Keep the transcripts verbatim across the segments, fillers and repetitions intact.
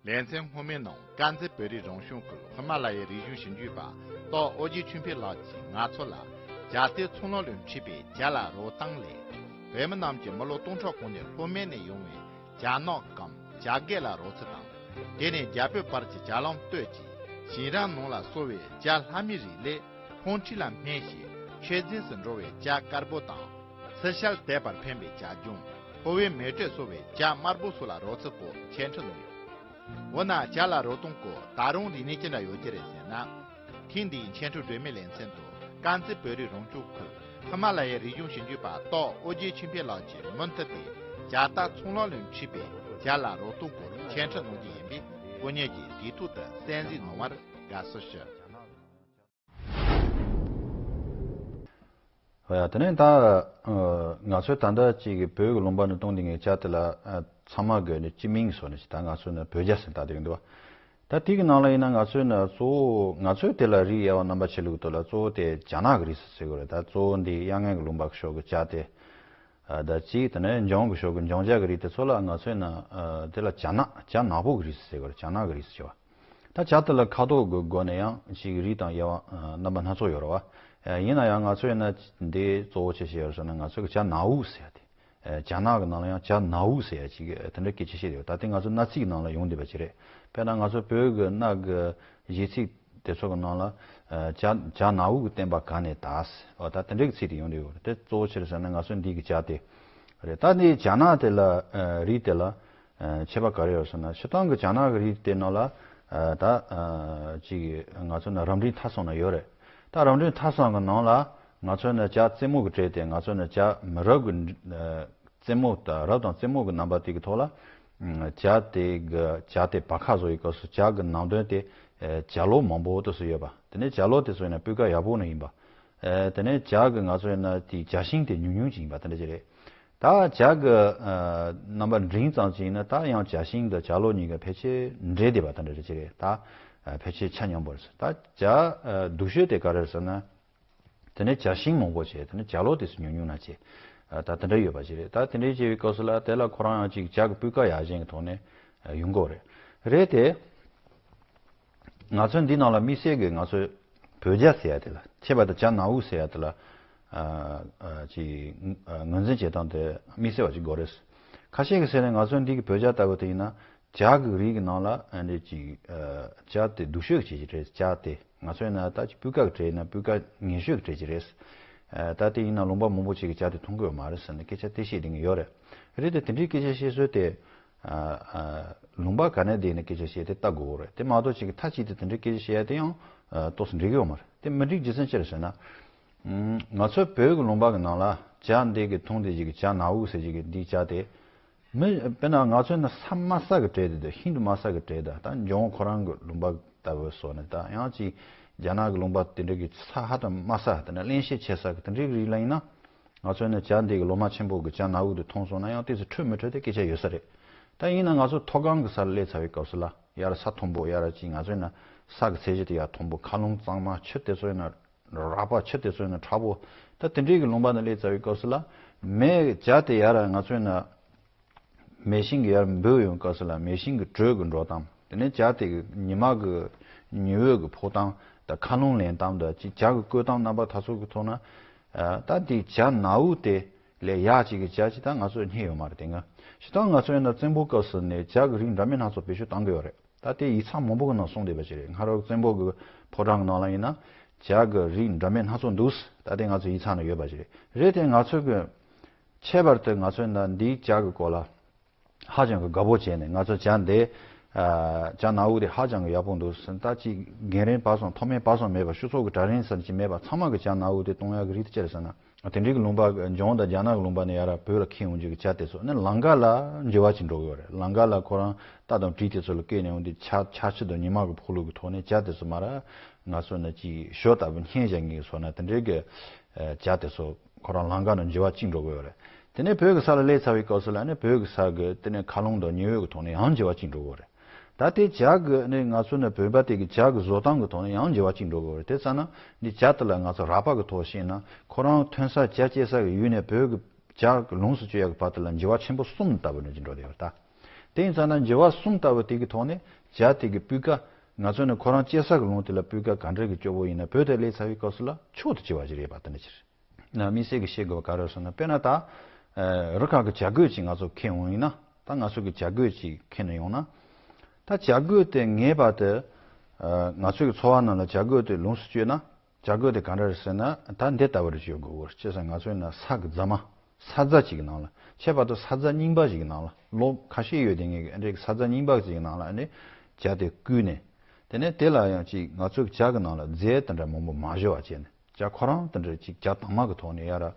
ལེ་ཚན་སྔོན་མའི་ནང་དཀར་མཛེས་བོད་རིགས་རང་སྐྱོང་ཁུལ་ཧི་མ་ལ་ཡའི་རིག་གཞུང་ཞིབ་འཇུག་པ་ཏོག་ཨོ་རྒྱན་ཆོས་འཕེལ་ལགས་ཀྱིས་ང་ཚོ་ལ་ཇ་རྟའི་ཚོང་ལམ་ལས་འཁྲུངས་པའི་ཇ་ལ་རོལ་སྟངས་ལས། བོད་མི་རྣམས་ཀྱིས་མི་ལོ་སྟོང་ཕྲག་གོང་ནས་ལྷོ་མོན་ནས་ཡོང་བའི་ཇ་ནག་གམ་ཇ་སྒེག་ལ་རོལ་ཚུལ་དང་། དེ་ནས་རྒྱ་བོད་བར་གྱི་ཇ་ལམ་བཏོད་ཅིང་ཞིང་ར་ནང་ལ་གསོ་བའི་ཇ་ལྷ་མིའི་རིགས་ལས། ཕུང་ཁྲི་ལ་སྨན་ཞིང་མཆོད་རྫས་སུ་འགྲོ་བའི་ཇ་དཀར་པོ་དང་། ཚི་ཤལ་དད་པར་ཕན་པའི་ཇ་ལྗང་། ཕོ་བའི་མེ་དྲོད་གསོ་བའི་ཇ་དམར་པོ་སོགས་ལ་རོལ་ཚུལ་སྐོར་འཆད་ཁྲིད་གནང་ཡོད། འོ་ན་ཇ་ལ་རོལ་སྟངས་སྐོར་ད་རུང་རིག་གནས་ཅི་འདྲ་ཡོད་ཀྱི་རེད་ཟེར་ན། ཐེངས་འདིའི་འཆད་ཁྲིད་སྒྲོན་མེའི་ལེ་ཚན་དུ་དཀར་མཛེས་བོད་རིགས་རང་སྐྱོང་ཁུལ་ཧི་མ་ལ་ཡའི་རིག་གཞུང་ཞིབ་འཇུག་པ་ཏོག་ཨོ་རྒྱན་ཆོས་འཕེལ་ལགས་ཀྱིས་མུ་མཐུད་དེ་ཇ་རྟ་ཚོང་ལམ་ལས་འཁྲུངས་པའི་ཇ་ལ་རོལ་སྟངས་སྐོར་འཆད་ཁྲིད་གནང་རྒྱུ་ཡིན་པས་སྐུ་ཉིད་ཀྱིས་དུས་ཐོག་ཏུ་གསན་གཟིགས་གནང་བར་དགའ་བསུ་ཞུ། ཡ། དེ་ནས་ད་ཨ་ང་ཚོས་ད་ལྟ་ཅིག་གི་བོད་ཀྱི་ལུང་པ་ནས་བཏང་དེ་ངས་ཇ་དེ་ལ་ཨ་ཚང་མ་གི་ནི་སྤྱི་མིང་བཟོས་ནས་ད་ང་ཚོས་ནི་བོད་ཇ་ཟེར་ད་དེ་གི་འདུག་བ། ད་དེ་གི་ནང་ལ་ཡིན་ན་ང་ཚོས་ནི་གཙོ་བོ་ང་ཚོས་དེ་ལ་རིགས་དབྱེ་བ་རྣམ་པ་ཕྱེ་ལུགས་དེ་ལ་གཙོ་བོ་དེ་ཇ་ནག་གི་རིགས་སུ་ཟེར་དགོས་རེད། ད་གཙོ་བོ་འདི་དབྱར་གནས་ཀྱི་ལུང་པ་གི་ཕྱོགས་ཀྱི་ཇ་དེ། ཨ་ད་གཅིག་དེ་ནས་ལྗང་གི་ཕྱོགས་ཀྱི་ལྗང་ཇ་གི་རིགས་དེ་ཚོ་ལ་ང་ཚོས་ནི་ཨ་དེ་ལ་ཇ་ནག་ཇ་ནག་པོ་གི་རིགས་སུ་ཟེར་དགོས་རེད། ཇ་ནག་གི་རིགས་སུ་ཟེར་བ། ད་ཇ་དེ་ལ་ཁ་དོག་གི་སྒོ་ནས་ཡང་ཅིག་རིགས་དང་དབྱེ་བ་ཨ་རྣམ་པ་སྣ་ཚོགས་ཡོད་རེད་བ། ཨ་ཡིན་ན་ཡང་ང་ཚོས་ན་འདི་གཙོ་བོ་ཆེ་ཤོས་ཡོད་ཟེར་ན་ང་ཚོས་ཀྱི་ཇ་ནག་འུག་ཟེར་ཡ་དེ། ཨ་ཇ་ནག་གི་ནང་ལ་ཡང་ཇ་ནག་འུག་ཟེར་ཡ་ཅིག་ཨ་དེ་འདྲ་སྐད་ཆ་བཤད་ཡོད། ད་དེ་ང་ཚོ་མནའ་ཚིག་གི་ནང་ལ་ཡོང་བསྡད་པ་ཅིག་རེད། དཔེར་ན་ང་ཚོ་བོད་ཀྱི་གནའ་གི་གཞས་ཚིག་དེ་ཚོ་གི་ནང་ལ་ཨ་ཇ་ཇ་ནག་འུག་གི་བསྟན་པ་ག་ནས་དར་ཟེར་བ་ད་དེ་འདྲ་གི་ཚིག་དེ་ཡོང་བསྡད་ཡོད་རེད། དེ་གཙོ་བོ་ཆེ་རེད་ཟེར་ན་ང་ཚོ་འདི་གི་ཇ་དེ་རེད། ད་འདི་ཇ་ནག་དེ་ལ་ཨ་རིགས་དེ་ལ། ཨ་ཁྱད་པར་ག་རེ་ཡོད་ཟེར་ན་སྤྱིར་བཏང་གི་ཇ་ནག་གི་རིགས་དེ་ནང་ལ་ཨ་ད་ཨ་ཅིག་ང་ཚོ་ནི་རབ་འབྲིང་ཐ་སོང་ན་ཡོད་རེད། ད་རབ་འབྲིང་ཐ་སོང་གི་ནང་ལ་ང་ཚོ་ནི་ཇ་རྩེ་མོ་གི་གྲས་དེ་ང་ཚོ་ནི་ཇ་མི་རབ་གི་ཨ་རྩེ་མོ་དང་རབ་དང་རྩེ་མོ་གི་རྣམ་པ་དེ་གི་ཐོག་ལ་ཨ་ཇ་དེ་གི་ཇ་དེ་བར་ཁ་བཟོ་ཡི་སྐབས་སུ་ཇ་གི་ནང་དོན་དེ་ཨ་ཇ་ལོ་མང་པོ་དུ་སུ་ཡོད་པ། དེ་ནས་ཇ་ལོ་དེ་ཚོ་ཡིན་ན་སྤུས་ཀ་ཡག་པོ་ནི་ཡིན་པ། ཨ་དེ་ནས་ཇ་གི་ང་ཚོ་ཡིན་ན་དེ་ཇ་ཤིང་དེ་ཉུང་ཉུང་ཅིག་ཡིན་པ་དེ་འདྲ་ཅིག་རེད། ད་ཇ་གི་ཨ་རྣམ་པ་འབྲིང་ཙམ་ཅིག་ཡིན་ན་ད་ཡང་ཇ་ཤིང་དང་ཇ་ལོ་གཉིས་ཀ་ཕལ་ཆེར་འདྲེས་བསྡད་པ་དེ་འདྲ་ཅིག་རེད། ད་ཨ་ཕལ་ཆེར་ཆ་མཉམ་པོ་རེད། ད་ཇ་ཨ་སྡུག་ཤོས་དེ་ག་རེ་རེད་ཟེར་ན། དེ་ནས་ཇ་ཤིང་མང་པོ་བྱས་དེ་ནས་ཇ་ལོ་དེ་ཚོ་ཉུང་ཉུང་ན་བྱས། ཨ་ད་དེ་འདྲ་ཡོད་པ་ཅིག་རེད། ད་དེ་འདྲའི་བྱས་པའི་སྐབས་སུ་ལ་དེ་ལ་ཁོ་རང་ཡང་ཅིག་ཇ་གི་སྤུས་ཀ་ཡག་ཅན་གྱི་ཐོག་ནས་ཨ་ཡོང་གི་ཡོད་རེད། རེད་དེ། ང་ཚོ་འདི་ནང་ལ་དམིགས་བསལ་གྱི་ང་ཚོ་བོད་ཇ་ཟེར་ཡ་དེ་ལ་ཁྱད་པར་དུ་ཇ་ནག་འུག་ཟེར་ཡ་དེ་ལ་ཨ་ཨ་ཅིག་ཨ་ངོས་འཛིན་བྱེད་སྟངས་དེ་དམིགས་བསལ་བ་ཅིག་དགོས་རེད། ཁ་ཤས་ཀྱིས་ཟེར་ནས་ང་ཚོ་འདི་གི་བོད་ཇ་ལྟ་བུ་དེ་ཡིན་ན་ཇ་གི་རིགས་ཀྱི་ནང་ལ་ཨ་འདི་ཅིག་ཨ་ཇ་དེ་སྡུག་ཤོས་ཀྱི་ཅིག་རེད། ཇ་དེ་ང་ཚོ་ཡིན་ན་ད་ཅིག་སྤུས་ཀ་གི་གྲས་ཡིན་ན་སྤུས་ཀ་ངན་ཤོས་ཀྱི་གྲས་ཅིག་རེད། ཨ་ད་དེ་ཡིན་ན་ལུང་པ་མང་པོ་ཅིག་གི་ཇ་དེ་མཐོང་གི་ཡོད་མ་རེད་ཟེར་ནས་སྐད་ཆ་དེ་བཤད་བསྡད་མཁན་ཡོད་རེད། རེད་དེ་དེ་འདྲའི་སྐད་ཆ་བཤད་སྲོལ་དེ། ཨ་ཨ་ལུང་པ་ག་ནས་བསྡད་ནས་སྐད་ཆ་བཤད་དེ་ལྟ་དགོས་རེད། དེ་མ་གཏོགས་ཅིག་གི་མཐའ་གཅིག་ཏུ་དེ་འདྲའི་སྐད་ཆ་བཤད་ཡ་དེ་ཡང་ཨ་ཏོག་ཙམ་འགྲིག་གི་ཡོད་མ་རེད། དེ་མི་འགྲིག་རྒྱུ་མཚན་ཅི་རེད་ཟེར་ན། ཨ་ང་ཚོ་བོད་ཀྱི་ལུང་པ་གི་ནང་ལ་ཇ་འདི་གི་འཐུང་དེ་ཅིག་གི་ཇ་ནག་འུག་ཟེར་ཅིག་གི་འདི་ཇ་དེ། མི་དཔེར་ན་ང་ཚོ་ནི་ས་དམའ་ས་གི་གྲས་དེ་དང་ཤིན་ཏུ་དམའ་ས་གི་གྲས་དང་ད་ལྗོངས་ཁོ་རང་གི་ལུང་པ་ལྟ་བུ་སོགས་ནི་ད་ཡང་ཅིག་རྒྱ་ནག་གི་ལུང་པ་དེ་འདྲ་གི་ས་ཧ་ཅང་དམའ་ས་དེ་ནི་གླེན་གཤེར་ཆེ་ས་གི་དེ་འདྲའི་རིགས་ལ་ཡིན་ན། ང་ཚོ་ནི་ཇ་འདི་གི་ལོ་མ་ཆེན་པོ་གི་ཇ་ནག་འུག་དེ་འཐུང་སོང་ན་ཡང་ཏོག་ཙམ་འཕྲོད་མི་འཕྲོད་དེ་སྐད་ཆ་ཡོད་ས་རེད། ད་ཡིན་ན་ང་ཚོ་མཐོ་སྒང་གི་སར་སླེབས་ཚར་བའི་སྐབས་སུ་ལ་ཡར་ས་མཐོན་པོ་ཡར་ཅིག་ང་ཚོ་ཡིན་ན་ས་གི་ཚད་གཞི་དེ་ཡར་མཐོན་པོ་མཁའ་རླུང་གཙང་མ་ཆུ་དེ་ཚོ་ཡིན་ན་རགས་པ་ཆུ་དེ་ཚོ་ཡིན་ན་དྲག་པོ། ད་དེ་འདྲའི་གི་ལུང་པ་ནས་སླེབས་ཚར་བའི་སྐབས་སུ་ལ་མེ་ཇ་དེ་ཡར་ང་ཚོ་ཡིན་ན། མེ་ཤིང་གི་ཡར་འབུད་ཡོང་སྐབས་སུ་ལ་མེ་ཤིང་གི་དྲོད་ཀྱི་འགྲོ་སྟངས། དེ་ནས་ཇ་དེ་གི་ཉི་མ་གི་ཉི་འོད་ཀྱི་ཕོག་སྟངས་དང་མཁའ་རླུང་ལེན་སྟངས་དང་ཅིག་ཇ་གི་བཀོལ་སྟངས་རྣམ་པ་སྣ་ཚོགས་ཀྱི་ཐོག་ན། ཨ་ད་དེ་ཇ་ནག་འུག་དེ་ལས་ཡག་ཅིག་གི་ཇ་ཅིག་ད་ང་ཚོས་རྙེད་ཡོད་མ་རེད་དེ་སྔ། སྤྱིར་བཏང་ང་ཚོ་ཡིན་ན་བཙན་པོའི་སྐབས་སུ་ནས་ཇ་གི་རིགས་འདྲ་མིན་སྣ་ཚོགས་བེད་སྤྱོད་བཏང་གི་ཡོད་རེད། ད་དེ་ཡིག་ཚགས་མང་པོ་གི་ནང་གསུངས་བསྡད་པ་ཅིག་རེད། སྔ་རབས་བཙན་པོ་གི་ཕོ་བྲང་གི་ནང་ལ་ཡིན་ན་ཇ་གི་རིགས་འདྲ་མིན་སྣ་ཚོགས་འདུག་ད་དེ་ང་ཚོ་ཡིག་ཚགས་ནང་ཡོད་པ་ཅིག་རེད། རེད་དེ་ང་ཚོ་གི་ཁྱད་པར་དུ་ང་ཚོས་ད་འདིའི་ཇ་གི་སྐོར་ལ་ཧ་ཅང་གི་དགའ་པོ་བྱས་ནས་ང་ཚོ་ཇ་འདི་ཨ་ཇ་ནག་འུག་དེ་ཧ་ཅང་གི་ཡག་པོ་འདུག་ཟེར། ད་ཅིག་རྒན་རིམ་བར་སོང་མཐོ་དམན་བར་སོང་མེད་པར་ཕྱུགས་ཟོག་གི་གྲལ་རིམ་ཟེར་ཅིག་མེད་པར་ཚང་མ་གི་ཇ་ནག་འུག་དེ་གཏོང་ཡག་གི་རིགས་དེ་ཅི་རེད་ཟེར་ན། དེ་འདྲའི་གི་ལུང་པ་ལྗོངས་དང་རྒྱ་ནག་གི་ལུང་པ་ནས་ཡར་བོད་ལ་འཁྱེར་ཡོང་རྒྱུ་གི་ཇ་དེ་ཚོ་ནི་ལམ་ཁ་ལ་འགྱུར་བ་ཅིག་འགྲོ་གི་ཡོད་རེད། ལམ་ཁ་ལ་ཁོ་རང་རྟ་དང་གྲི་དེ་ཚོ་ལ་བཀལ་ནས་འོང་དུས་ཆར་ཆར་ཆུ་དང་ཉི་མ་གི་ཕོག་ལུགས་ཀྱི་ཐོག་ནས་ཇ་དེ་ཚོ་མར་ང་ཚོ་ནི་ཅིག་ཞོ་ལྟ་བུ་སྙན་བཞག་ངེས་སོང་ན་དེ་འདྲའི་གི་ཇ་དེ་ཚོ་ཁོ་རང་ལམ་ཁ་ནང་འགྱུར་བ་ཅིག་འགྲོ་གི་ཡོད་རེད། དེ་ནས་བོད་ཀྱི་ས་ལ་སླེབས་ཚར་བའི་སྐབས་སུ་ལ་ནི་བོད་ཀྱི་ས་གི་དེ་ནས་མཁའ་རླུང་དང་ཉི་འོད་ཀྱི་ཐོག་ནས་ཡང་འགྱུར་བ་ཅིག་འགྲོ་གི་ཡོད་རེད། ད་ལྟའི་ཇ་གི་ནི་ང་ཚོ་ནི་བོད་པ་དེ་གི་ཇ་གི་བཟོ་སྟངས་ཀྱི་ཐོག་ནས་ཡང་འགྱུར་བ་ཅིག་འགྲོ་གི་ཡོད་རེད། དེ་ཙ་ན་འདི་ཇ་དེ་ལ་ང་ཚོ་རགས་པ་གི་ཐོག་བཤད་ན་ཁོ་རང་ཐོན་ས་ཇ་སྐྱེ་ས་གི་ཡུལ་ནས་བོད་གི་ཇ་གི་ལོངས་སུ་སྤྱོད་ཡག་གི་བར་དེ་ལ་འགྱུར་བ་ཆེན་པོ་གསུམ་ལྟ་བུ་ནི་ཅིག་འགྲོ་བསྡད་ཡོད་རེད་ད། དེ་ཡིན་ཙང་ན་འགྱུར་བ་གསུམ་ལྟ་བུ་དེ་གི་ཐོག་ནས་ཇ་དེ་གི་སྤུས་ཀ་ང་ཚོ་ནི་ཁོ་རང་སྐྱེ་ས་གི་ལུང་དེ་ལ་སྤུས་ཀ་ག་འདྲ་གི་སྐྱོ་བོ་ཡིན་ན་བོད་དུ་སླེབས་ཚར་བའི་སྐབས་སུ་ལ་མཆོག་ཏུ་གྱུར་པ་ཞིག་རེད་པ། དེ་འདྲ་ཅིག་རེད། ན་དམིགས་བསལ་གྱི་བཤད་དགོས་པ་ག་རེ་ཟེར་ན། དཔེར་ན་ད་རི་ཁ་གི་བྱ་རྒོད་ཅིག་ང་ཚོ་ཁྱེར་འོང་ཡིན་ན། ད་ང་ཚོ་གི་བྱ་རྒོད་ཅིག་ཁྱེར་ནས་ཡོང་ན། ད་བྱ་རྒོད་དེ་ངེས་པར་དུ་ང་ཚོའི་གི་འཚོ་བ་ནང་ལ་བྱ་རྒོད་དེ་ལོངས་སུ་སྤྱོད་ན། བྱ་རྒོད་དེ་ག་འདྲ་རེད་ཟེར་ན། ད་འདི་ལྟ་བུ་རེད་ཅེས་ཡོད་དགོས་པར། བྱས་ཙང་ང་ཚོའི་ནང་ས་གི་རྫ་མ། ས་རྫ་ཅིག་གི་ནང་ལ། ཁྱད་པར་དུ་ས་རྫ་རྙིང་པ་ཞིག་གི་ནང་ལ། ལོ་ཁ་ཤས་ཡོད་དེ་ངེས་ཀྱི་འདྲའི་ས་རྫ་རྙིང་པ་ཅིག་གི་ནང་ལ་ནི་ཇ་དེ་བསྐུས་ནས། དེ་ནས་དེ་ལ་ཡང་ཅིག་ང་ཚོའི་ཇ་གི་ནང་ལ་རྫས་དེ་འདྲ་མང་པོ་མ་བཞོ་བ་བྱས་ནས། ཇ་ཁོ་རང་དེ་འདྲ་ཅིག་ཇ་དྭངས་མ་གི་ཐོག་ནས་ཡར་ར་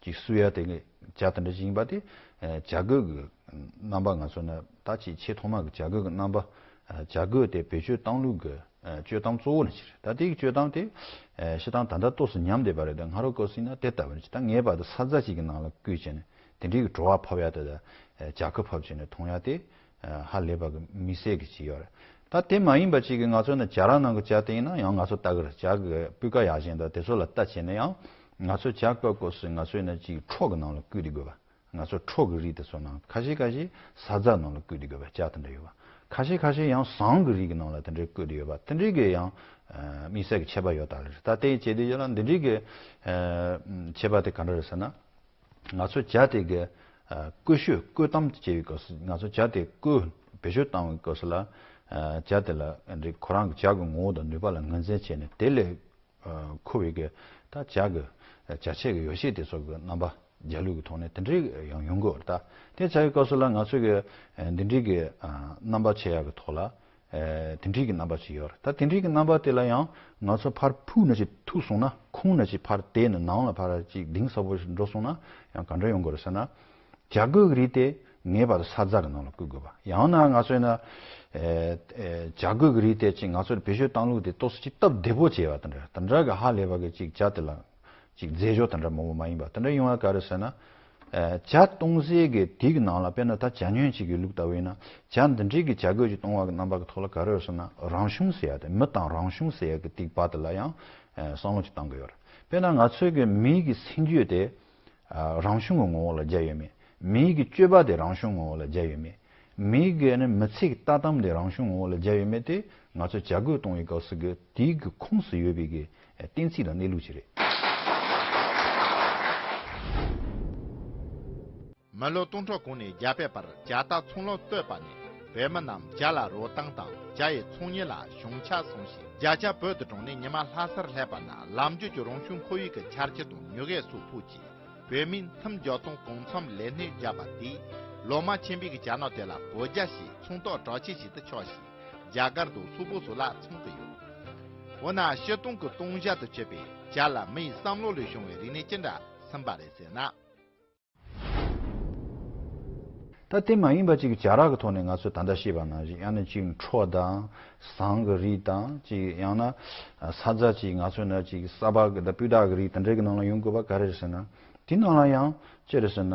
ཅིག་བསུ་ཡ་དེ་གི་ཇ་དེ་འདྲ་ཅིག་ཡིན་པ་དེ། ཨ་བྱ་རྒོད་ཀྱི་རྣམ་པ། ང་ཚོ་ནི་ད་ཅིག་ཆེས་ཐོག་མ་གི་བྱ་རྒོད་ཀྱི་རྣམ་པ། ཨ་བྱ་རྒོད་དེ་བེད་སྤྱོད་བཏང་ལུགས་ཀྱི་ཨ་སྤྱོད་སྟངས་གཙོ་བོ་ནི་ཅིག་རེད། ད་དེ་གི་སྤྱོད་སྟངས་དེ་ཨ་སྤྱིར་བཏང་ད་ལྟ་ཏོག་ཙམ་ཉམས་བསྡད་པ་རེད། ད་སྔ་རོལ་སྐབས་སུ་ཡིན་ན་དེ་ལྟ་བུ་ནི་ཅིག་ད་ངེས་པར་དུ་ས་རྫ་ཅིག་གི་ནང་ལ་བསྐུས་བྱས་ནས་དེ་འདྲའི་གི་བྲོ་བ་ཕབ་ཡ་དེ། ཨ་ཇ་ཁུ་ཕབ་བྱས་ནས་འཐུང་ཡ་དེ་ཨ་ཧ་ལས་པ་གི་དམིགས་བསལ་གི་ཅིག་ཡོད་རེད། ད་དེ་མ་ཡིན་པ་ཅིག་གི་ང་ཚོ་ནི་ཇ་ར་ནང་གི་ཇ་དེ་ཡིན་ན་ཡང་ང་ཚོ་ལྟ་གི་རེད། ཇ་གི་སྤུས་ཀ་ཡག་ཞན་དང་དེ་ཚོ་ལ་ལྟ་བྱས་ན་ཡང་། ང་ཚོ་ཇ་བསྐོལ་སྐབས་སུ་ང་ཚོས་ནི་ཅིག་ཁྲོག་གི་ནང་ལ་བསྐུས་ཏེ་དགོས་པ། ང་ཚོ་ཁྲོག་གི་རིགས་དེ་ཚོ་ནང་། ཁ་ཤས་ཁ་ཤས་ས་རྫ་ནང་ལ་བསྐུས་ཏེ་དགོས་པ་ཇ་དེ་འདྲ་ཡོད་པ། ཁ་ཤས་ཁ་ཤས་ཡང་ཟངས་གི་རིགས་ཀྱི་ནང་ལ་དེ་འདྲའི་བསྐུས་ཏེ་ཡོད་པ། དེ་འདྲའི་གི་ཡང་ཨ་དམིགས་བསལ་གྱི་ཁྱད་པར་ཡོད་ད་ལ་རེད། ད་དེ་བྱས་དུས་ཡོད་ལ་འདི་འདྲའི་གི་ཨ་ཁྱད་པར་དེ་ག་འདྲ་རེད་ཟེར་ན། ང་ཚོ་ཇ་དེ་གི་ཨ་བསྐོལ་བཤོས་བསྐོལ་གཏམ་བྱེད་པའི་སྐབས་སུ། ང་ཚོ་ཇ་དེ་བསྐོལ་བེད་སྤྱོད་བཏང་བའི་སྐབས་སུ་ལ། ཨ་ཇ་དེ་ལ་འདི་ཁོ་རང་གི་ཇ་གི་ངོ་བོ་དང་ནུས་པ་ལ་ངོས་འཛིན་བྱས་ནས་དེ་ལས་ཨ་མཁོ་བའི་གི་ད་ཇ་གི་ཇ་ཆས་ཀྱི་ཡོ་བྱད་དེ་ཚོ་གི་རྣམ་པ་ཇ་ལུགས་ཀྱི་ཐོག་ནས་དེ་འདྲའི་ཡང་ཡོང་གི་ཡོད་རེད། ད་དེ་ཆགས་པའི་སྐབས་སུ་ལ་ང་ཚོ་གི་ཨ་འདི་འདྲའི་གི་ཨ་རྣམ་པ་ཕྱེ་ཡག་གི་ཐོག་ལ། ཨ་དེ་འདྲའི་གི་རྣམ་པ་ཞིག་ཡོད་རེད། ད་དེ་འདྲའི་གི་རྣམ་པ་དེ་ལ་ཡང་ང་ཚོ་ཕར་ཕུག་ན་ཅིག་ཐུག་སོང་ན། ཁུངས་ན་ཅིག་ཕར་དེད་ནས་ནང་ལ་ཕར་ཅིག་གཏིང་ཟབ་པོ་ཞིག་འགྲོ་སོང་ན་ཡང་ག་འདྲ་ཡོང་གི་རེད་ཟེར་ན། ཇ་རྒོད་ཀྱི་རིགས་དེ་ངེས་པར་དུ་ས་རྫ་གི་ནང་ལ་བསྐུལ་དགོས་པ། ཡང་ན་ང་ཚོས་ན་ཨེ་ཨེ་ཇ་རྒོད་ཀྱི་རིགས་དེ་ཅིག་ང་ཚོར་བེད་སྤྱོད་བཏང་ལུགས་དེ་ཏོག་ཙམ་ཅིག་སྟབས་བདེ་པོ་བྱས་པ་དེ་འདྲ། དེ་འདྲ་གི་ཧ་ལས་པ་གི་ཅིག་ཇ་དེ་ལ་ཅིག་རྫས་སྦྱོར་དེ་འདྲ་མང་པོ་མ་ཡིན་པ་དེ་འདྲ་ཡོང་བ་ག་རེ་ཟེར་ན། ཨེ་ཇ་བཏུང་སའི་གི་དེ་གི་ནང་ལ་དཔེར་ན་ད་ཇ་ཉུང་ཅིག་གི་ལུགས་ལྟ་བུ་ཡིན་ན། ཇ་འདི་འདྲའི་གི་ཇ་རྒོད་ཅིག་བཏུང་བ་གི་རྣམ་པ་གི་ཐོག་ལ་ག་རེ་ཡོད་ཟེར་ན། རང་བྱུང་ཟེར་ཡ་དེ། མི་དང་རང་བྱུང་ཟེར་ཡ་གི་དེ་བར་དེ་ལ་ཡང་ཨེ་བསམ་བློ་ཅིག་བཏང་གི་ཡོད་རེད། དཔེར་ན་ང་ཚོའི་གི་མིའི་གི་སེམས་རྒྱུད་དེ། ཨ་རང་བྱུང་གི་ངོ་བོ་ལ་སྦྱར་ཡོད་མེད། མིའི་གི་སྤྱོད་པ་དེ་རང་བྱུང་ངོ་བོ་ལ་སྦྱར་ཡོད་མེད། མིའི་གི་ནི་མི་ཚེ་གི་ལྟ་སྟངས་དེ་རང་བྱུང་ངོ་བོ་ལ་སྦྱར་ཡོད་མེད་དེ། ང་ཚོ་ཇ་རྒོད་བཏུང་བའི་སྐབས་སུ་གི་དེའི་གི་ཁོངས་སུ་ཡོད་པའི་གི་གཏན་ཚིགས་དང་གནས་ལུགས་ཅིག་རེད། མི་ལོ་སྟོང་ཕྲག་གོང་ནས་རྒྱ་བོད་བར་ཇ་རྟ་ཚོང་ལམ་བཏོད་པ་ནས། བོད་མི་རྣམས་ཇ་ལ་རོལ་སྟངས་དང་ཇ་ཡི་ཚོང་གཉེར་ལ་གཞུང་ཆ་སོང་ཞིང་། རྒྱ་ཇ་བོད་དུ་དྲངས་ནས་ཉི་མ་ལྷ་སར་སླེབས་པ་ན། ལམ་རྒྱུད་ཀྱི་རང་བྱུང་ཁོར་ཡུག་གི་ཆ་རྐྱེན་དང་མྱུ་གུ་སོགས་ཕུད་ཀྱིས། བོད་མིས་ཐུམ་རྒྱག་སྟངས་གང་འཚམ་ལས་སྣེ་བརྒྱབ་པ་དེས། ལོ་མ་ཆེན་པོའི་གི་ཇ་ནག་དེ་ལ་བོད་ཇ་ཞེས་མཚོན་རྟགས་གྲགས་ཆེ་ཞིག་ཏུ་ཆགས་ཤིང་། རྒྱ་གར་དང་སོག་པོ་སོགས་ལ་ཚང་དུ་ཡོད། འོ་ན་སྤྱིར་བཏང་གི་བཏུང་ཇ་དུ་བྱེད་པའི་ཇ་ལ་མིའི་བསམ་བློ་ལས་བྱུང་བའི་རིག་གནས་ཅི་འདྲ་ཟིན་པ་རེད་ཟེར་ན། ད་དེ་མ་ཡིན་པ་ཅིག་ཇ་ར་གི་ཐོག་ནས་ང་ཚོས་ད་ལྟ་བཤད་པ་ནང་བཞིན། ཡང་ན་ཅིག་ཁྲོ་དང་ཟངས་གི་རིགས་དང་། ཅིག་ཡང་ན་ས་རྫ་ཅིག་ང་ཚོས་ན་ཅིག་ས་ཕག་གི་དང་སྤུས་དག་གི་རིགས་དེ་འདྲ་གི་ནང་ལ་ཡོང་དགོས་པ་ག་རེ་རེད་ཟེར་ན། དེ་ནང་ལ་ཡང་ཅི་རེད་ཟེར་ན།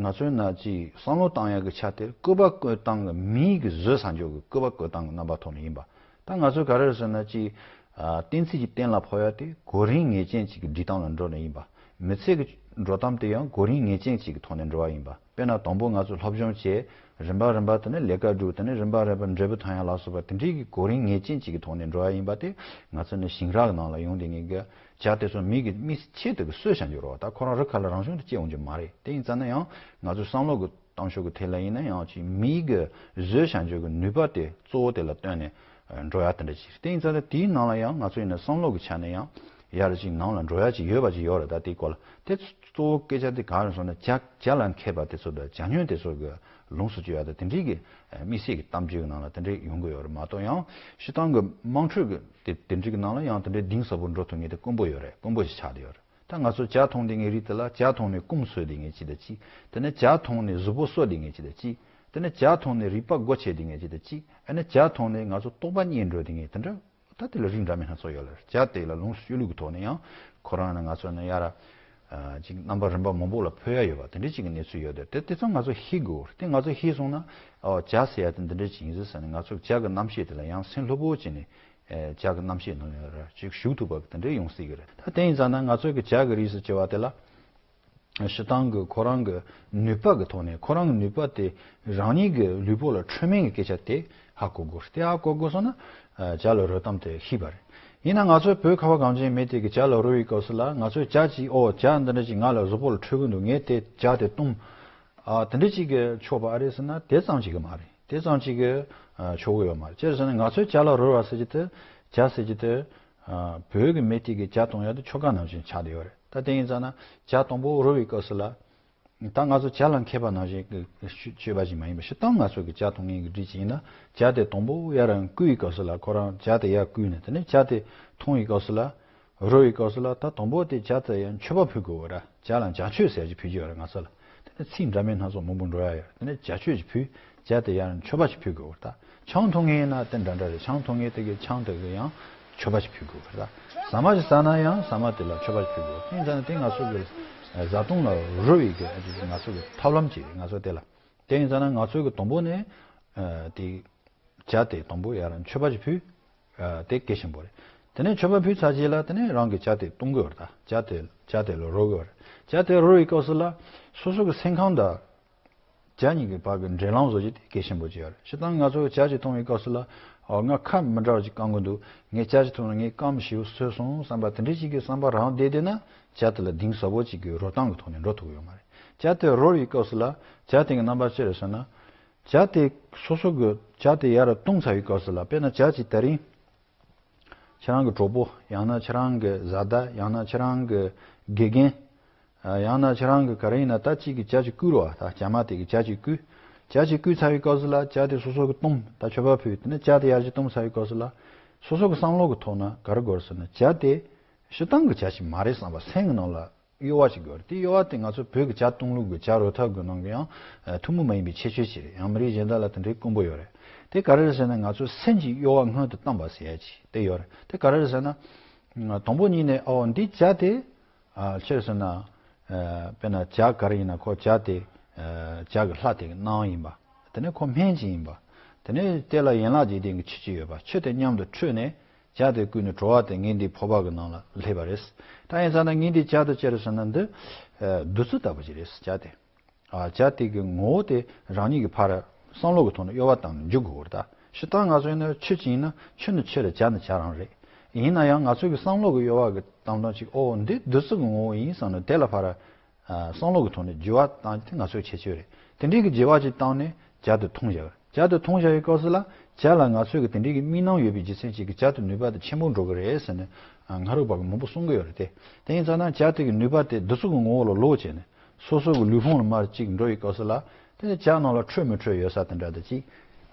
ང་ཚོས་ན་ཅིག་བསམ་བློ་བཏང་ཡག་གི་ཆ་དེ་བསྐུལ་བ་བསྐུལ་སྟངས་གི་མིའི་གི་བཟོས་བཟའ་འཇོག་གི་བསྐུལ་བ་བསྐུལ་སྟངས་གི་རྣམ་པ་ཐོག་ནས་ཡིན་པ། ད་ང་ཚོས་ག་རེ་རེད་ཟེར་ན། ཅིག་ཨ་གཏན་ཚིགས་ཀྱི་གཏན་ལ་ཕབ་ཡ་དེ་གོ་རིམ་ངེས་ཅན་ཅིག་གི་སྒྲིག་སྟངས་ལ་འགྲོ་ནས་ཡིན་པ། མི་ཚེ་གི་འགྲོ་སྟངས་དེ་ཡང་གོ་རིམ་ངེས་ཅན་ཅིག་གི་ཐོག་ནས་འགྲོ་བ་ཡིན་པ། དཔེར་ན་དང་པོ་ང་ཚོ་སློབ་སྦྱོང་བྱས། རིམ་པ་རིམ་པ་དེ་ནས་ལས་ཀ་སྒྲུབ། དེ་ནས་རིམ་པ་རིམ་པ་འབྲས་བུ་ཐོན་ཡ་ལ་སོགས་པ་དེ་འདྲའི་གི་གོ་རིམ་ངེས་ཅན་ཅིག་གི་ཐོག་ནས་འགྲོ་བ་ཡིན་པ་དེ། ང་ཚོ་ནི་ཞིང་ར་གི་ནང་ལ་ཡོང་དེ་ངེས་གི་ཇ་དེ་ཚོ་མི་གི་མི་ཆེད་དུ་གི་གསོས་བྱ་འགྱུར་བ། ད་ཁོ་རང་རི་ཁ་ལ་རང་བྱུང་དུ་སྐྱེ་འོང་རྒྱུ་མ་རེད། དེ་ཡིན་ཙང་ན་ཡང་ང་ཚོའི་བསམ་བློ་གི་གཏོང་ཕྱོགས་ཀྱི་ཐད་ལ་ཡིན་ན་ཡང་ཅིག་མིའི་གི་བཟོས་བྱ་འཇོག་གི་ནུས་པ་དེ་གཙོ་བོ་དེ་ལ་བཏོན་ནས་འགྲོ་ཡ་དེ་འདྲ་ཅིག་རེད། དེ་ཡིན་ཙང་ན་དེའི་ནང་ལ་ཡང་ང་ཚོ་ཡིན་ན་བསམ་བློ་གི་ཆ་ནས་ཡང་ཡར་ཅིག་ནང་ལ་འགྲོ་ཡ་ཅིག་ཡོད་པ་ཅིག་ཡོད་རེད། ད་དེའི་སྐོར་ལ་དེ་གཙོ་བོ་སྐད་ཆ་དེ་ག་རེ་སོང་ན། ཇ་ཇ་ལ་མཁས་པ་དེ་ཚོ་དང་ཇ་ཉུང་དེ་ཚོ་གི་ལོངས་སུ་སྤྱོད་ཡ་དང་དེ་འདྲའི་གི་དམིགས་བསལ་གྱི་གཏམ་རྒྱུད་ཀྱི་ནང་ལ་དེ་འདྲའི་ཡོང་གི་ཡོད་རེད་མ་གཏོགས། ཡང་སྤྱིར་བཏང་གི་དམངས་ཁྲོད་ཀྱི་དེ་དེ་འདྲའི་གི་ནང་ལ་ཡང་དེ་འདྲའི་གཏིང་ཟབ་པོ་འགྲོ་ཐུབ་མཁན་དེ་དཀོན་པོ་ཡོད་རེད། དཀོན་པོ་ཞིག་ཆགས་བསྡད་ཡོད་རེད། ད་ང་ཚོ་ཇ་འཐུང་བསྡད་མཁན་རིགས་དེ་ལ་ཇ་འཐུང་ནས་རྐུབ་གསོས་བསྡད་མཁན་ཅིག་དང་གཅིག་དེ་ནས་ཇ་འཐུང་ནས་གཟུགས་པོ་གསོས་བསྡད་མཁན་ཅིག་དང་གཅིག་དེ་ནས་ཇ་འཐུང་ནས་རུས་པ་སྒོ་ཕྱེ་བསྡད་མཁན་ཅིག་དང་གཅིག་ཨ་ནི་ཇ་འཐུང་ནས་ང་ཚོ་དོགས་པ་རྙེད་འགྲོ་བསྡད་མཁན་དེ་འདྲ། ད་དེ་ལ་རིགས་འདྲ་མིན་སྣ་ཚོགས་ཡོད་ལ། ཇ་དེ་ལ་ལོངས་སུ་སྤྱོད་ལུགས་ཀྱི་ཐོག་ནས་ཡང་ཁོ་རང་ནི་ང་ཚོ་ནི་ཡར་ཅིག་རྣམ་པ་རིམ་པ་མང་པོ་ལ་འཕོ་ཡ་ཡོད་པ་དེ་འདྲ་ཅིག་གི་གནས་ཚུལ་ཡོད་དེ། དེ་དེ་ཚོ་ང་ཚོ་ཤེས་དགོས། དེ་ང་ཚོ་ཤེས་སོང་ན། ཨོ་ཇ་ཟེར་ཡ་དེ་འདི་འདྲ་ཅིག་ཡིན་ཟེར་ཟེར་ནས་ང་ཚོ་ཇ་གི་རྣམ་ཤེས་དེ་ལ་ཡང་སེམས་སློབ་པོ་བྱས་ནས། ཨེ་ཇ་གི་རྣམ་ཤེས་ནང་ལ་ར་ཅིག་ཞུགས་ཐུབ་པ་དེ་འདྲ་ཡོང་སྲིད་ཀྱི་རེད། ད་དེ་ཡིན་ཙང་ན་ང་ཚོ་གི་ཇ་གི་རིགས་སུ་བྱེད་པ་དེ་ལ། སྤྱིར་བཏང་གི་ཁོ་རང་གི་ནུས་པ་གི་ཐོག་ནས་ཁོ་རང་གི་ནུས་པ་དེ་རང་ཉིད་ཀྱི་ལུས་པོ་ལ་འཕྲོད་མིན་གྱི་སྐད་ཆ་དེ་ཧ་གོ་དགོས། དེ་ཧ་གོ་དགོས་སོང་ན་ཇ་ལ་རོལ་སྟངས་དེ་ཤེས་པ་རེད། ཡིན་ན་ང་ཚོའི་བོད་ཁ་བ་གངས་ཅན་མི་དེ་གི་ཇ་ལ་རོལ་བའི་སྐབས་སུ་ལ་ང་ཚོས་ཇ་ཅིག་ཨོ་ཇ་འདི་འདྲ་ཅིག་ང་ལ་གཟུགས་པོ་ལ་འཕྲོད་གི་འདུག་ངས་དེ་ཇ་དེ་བཏུང་། ཨ་དེ་འདྲ་ཅིག་གི་ཆོག་པ་ཨ་རེད་ཟེར་ན་དེ་ཙམ་ཅིག་གི་མ་རེད། དེ་ཙམ་ཅིག་གི་ཨ་ཆོག་གི་ཡོད་མ་རེད། ཅི་རེད་ཟེར་ན་ང་ཚོས་ཇ་ལ་རོལ་བ་ཟེར་གྱི་དེ་ཇ་ཟེར་གྱི་དེ་ཨ་བོད་ཀྱི་མི་དེ་གི་ཇ་བཏུང་ཡ་དེ་ཆོ་ག་ནང་བཞིན་ཆགས་བསྡད་ཡོད་རེད། ད་དེ་ཡིན་ཙང་ན་ཇ་དང་པོ་རོལ་བའི་སྐབས་སུ་ལ་ད་ང་ཚོ་ཇ་ལ་མཁས་པ་ནང་བཞིན་གྱི་སྤྱོད་པ་ཞིག་མ་ཡིན་པ་ཞིག་དང་། ང་ཚོ་གི་ཇ་འཐུང་མཁན་གྱི་སྒྲིག་ཅིག་ཡིན་ན་ཇ་དེ་དང་པོ་ཡར་བསྐུས་པའི་སྐབས་སུ་ལ་ཁོ་རང་ཇ་དེ་ཡར་བསྐུས་ནས་དེ་ནས་ཇ་དེ་འཐུང་བའི་སྐབས་སུ་ལ། རོལ་བའི་སྐབས་སུ་ལ་ད་དང་པོ་དེ་ཇ་དེ་ཡར་མཆོད་པ་ཕུལ་དགོས་པ་ར། ཇ་ལ་ཇ་མཆོད་ཟེར་ཅིག་ཕུལ་གྱི་ཡོད་རེད་ང་ཚོ་ལ། དེ་ནས་ཚིག་འདྲ་མིན་སྣ་ཚོགས་མང་པོ་འགྲོ་ཡ་ཡོད་རེད། དེ་ནས་ཇ་མཆོད་ཅིག་ཕུལ། ཇ་དེ་ཡར་མཆོད་པ་ཅིག་ཕུལ་དགོས་པ་རེད། ད་ཆང་འཐུང་མཁན་ཡིན་ན་དེ་འདྲ་འདྲ་རེད། ཆང་འཐུང་མཁན་དེ་གི་ཆང་དེ་གི་ཡང་མཆོད་པ་ཅིག་ཕུལ་དགོས་པ་རེད། ད་ཟ་མ་ཅིག་ཟ་ན་ཡང་ཟ་མ་དེ་ལ་མཆོད་པ་ཅིག་ཕུལ་དགོས་པ་རེད། དེ་ཡིན་ཙང་ན་དེ་ང་ཚོ་གི་བཟའ་བཏུང་ལ་རོལ་བའི་གི་ང་ཚོ་གི་ཐབས་ལམ་ཅིག་རེད། ང་ཚོ་དེ་ལ་དེ་ཡིན་ཙང་ན་ང་ཚོ་གི་དང་པོ་ནས་དེ། ཇ་དེ་དང་པོ་ཡར་མཆོད་པ་ཅིག་ཕུལ། ཨ་དེ་གལ་ཆེན་པོ་རེད། དེ་ནས་མཆོད་པ་ཕུལ་ཚར་རྗེས་ལ་དེ་ནས་རང་གི་ཇ་དེ་བཏུང་གི་ཡོད་རེད། ད་ཇ་དེ་ཇ་དེ་ལ་རོལ་གི་ཡོད་རེད། ཇ་དེ་རོལ་བའི་སྐབས་སུ་ལ་སོ་སོ་གི་སེམས་ཁམས་དང་ཇ་གཉིས་ཀྱི་བར་གྱི་འབྲེལ་ལམ་བཟོ་རྒྱུ་དེ་གལ་ཆེན་པོ་ཅིག་ཡོད་རེད། སྤྱིར་བཏང་ང་ཚོ་ཇ་ཅིག་འཐུང་བའི་སྐབས་སུ་ལ་ཨོ་ང་ཁ་མི་འདྲ་བ་ཅིག་བསྐམ་གི་འདུག་ངས་ཇ་ཅིག་འཐུང་ན་ངའི་རྐངམ་ཞེ་པོ་སོས་སོང་བསམ་པ་དེ་འདྲ་ཞིག་གི་བསམ་པ་རང་བསྡད་བསྡད་ན་ཇ་དེ་ལ་གདིང་ཟབ་པོ་ཅིག་གི་རོལ་སྟངས་ཀྱི་ཐོག་ནས་འགྲོ་ཐུབ་ཀྱི་ཡོད་མ་རེད། ཇ་དེ་རོལ་བའི་སྐབས་སུ་ལ་ཇ་དེ་གི་རྣམ་པ་ཅི་རེད་ཟེར་ན། ཇ་དེ་སོ་སོ་གི་ཇ་དེ་ཡར་བཏུང་ཚར་བའི་སྐབས་སུ་ལ་དཔེར་ན་ཇ་ཅིག་དེ་རིང་ཁྱེད་རང་གི་གྲོགས་པོ་ཡང་ན་ཁྱེད་རང་གི་བཟའ་ཟླ་ཡང་ན་ཁྱེད་རང་གི་དགེ་རྒན། ཨ་ཡང་ན་ཁྱེད་རང་གི་ག་རེ་ཡིན་ན་ད་ཅིག་གི་ཇ་ཅིག་བསྐུས་རོགས། ད་ཇ་མ་དེ་གི་ཇ་ཅིག་བསྐུས། ཇ་ཅིག་བསྐུས་ཚར་བའི་སྐབས་སུ་ལ་ཇ་དེ་སོ་སོ་གི་བཏུང་། ད་མཆོད་པ་ཕུལ། དེ་ནས་ཇ་དེ་ཡར་ཅིག་བཏུང་ཚར་བའི་སྐབས་སུ་ལ་སོ་སོ་གི་བསམ་བློ་གི་ཐོག་ན་ག་རེ་དགོས་ཟེར་ན་ཇ་དེ་སྤྱིར་བཏང་གི་ཇ་ཅིག་མ་རེད་བསམ་པ་སེམས་ཀྱི་ནང་ལ། གཡོ་བ་ཅིག་དགོས་རེད། དེ་གཡོ་བ་དེ་ང་ཚོ་བོད་ཀྱི་ཇ་བཏུང་ལུགས་ཀྱི་ཇ་རོལ་ཐབས་ཀྱི་ནང་གི་ཡང་ཐུན་མོང་མ་ཡིན་པའི་ཁྱད་ཆོས་ཅིག་རེད། ཡང་མི་རིགས་གཞན་དག་ལ་དེ་འདྲའི་དཀོན་པོ་ཡོད་རེད། དེ་ག་རེ་རེད་ཟེར་ན་ང་ཚོ་སེམས་ཀྱི་གཡོ་བ་སྔོན་དུ་བཏང་བ་ཟེར་ཡ་ཅིག་དེ་ཡོད་རེད། དེ་ག་རེ་རེད་ཟེར་ན། དང་པོ་ཉིད་ནས་ཨོ་འདི་ཇ་དེ་ཅི་རེད་ཟེར་ན། དཔེར་ན་ཇ་ག་རེ་ཡིན་ན་ཁོ་ཇ་དེ་ཇ་གི་ལྷ་དེ་གི་སྣང་ཡིན་པ། དེ་ནས་ཁོ་སྨན་ཅིག་ཡིན་པ། དེ་ནས་དེ་ལ་ཡན་ལག་བརྒྱད་ལྡན་གྱི་ཆུ་ཅིག་ཡོད་པ། ཆུ་དེ་མཉམ་དུ་འཕྲོད་ནས་ཇ་དེ་བསྐུས་ནས་བྲོ་བ་དེ་ངའི་འདི་ཕོར་པ་གི་ནང་ལ་སླེབས་པ་རེད། ད་ཡིན་ཙང་ན་ངའི་འདི་ཇ་དེ་ཅི་རེད་ཟེར་ན་འདི་བདུད་རྩི་ལྟ་བུ་ཅིག་རེད་ཇ་དེ། ཨ་ཇ་དེ་གི་ངོ་བོ་དེ་རང་ཉིད་ཀྱི་ཕར་བསམ་བློ་གི་ཐོག་ནས་གཡོ་བ་བཏང་ནས་འཇུག་དགོས་རེད། ད་སྤྱིར་བཏང་ང་ཚོ་ཡིན་ན་ཆུ་ཅིག་ཡིན་ན་ཆུ་ནི་ཆུ་རེད། ཇ་ནི་ཇ་རང་རེད། ཡིན་ན་ཡང་ང་ཚོ་གི་བསམ་བློ་གི་གཡོ་བ་གི་བཏང་སྟངས་ཅིག་ཨོ་འདི་བདུད་རྩི་གི་ངོ་བོ་ཡིན་བསམ་ནས་དེ་ལ་ཕར། བསམ་བློ་གི་ཐོག་ནས་འགྱུར་བ་བཏང་རྒྱུ་དེ་ང་ཚོའི་ཁྱད་ཆོས་རེད། དེ་འདྲའི་གི་འགྱུར་བ་ཅིག་བཏང་ནས་ཇ་དེ་འཐུང་བཞག་ཇ་དེ་འཐུང་བཞག་པའི་སྐབས་སུ་ལ་ཇ་ལ་ང་ཚོའི་གི་དེ་འདྲའི་གི་དམིགས་རྣམ་ཡོད་པའི་རྒྱུ་མཚན་ཅིག་གི་ཇ་དེ་ནུས་པ་དེ་ཆེན་པོ་འགྲོ་གི་རེད་ཟེར་ནས་སྔ་རོལ་པ་གི་མང་པོ་གསུང་གི་ཡོད་རེད་དེ། དེ་ཡིན་ཙང་ན་ཇ་དེ་གི་ནུས་པ་དེ་བདུད་རྩི་གི་ངོ་བོ་ལ་ལོག་བྱས་ནས་སོ་སོ་གི་ལུས་ཕུང་ལ་མར་ཅིག་འགྲོ་བའི་སྐབས་སུ་ལ་དེ་ཇ་ནང་ལ་འཕྲོད་མི་འཕྲོད་ཡོད་ས་དེ་འདྲ་དེ་ཅིག་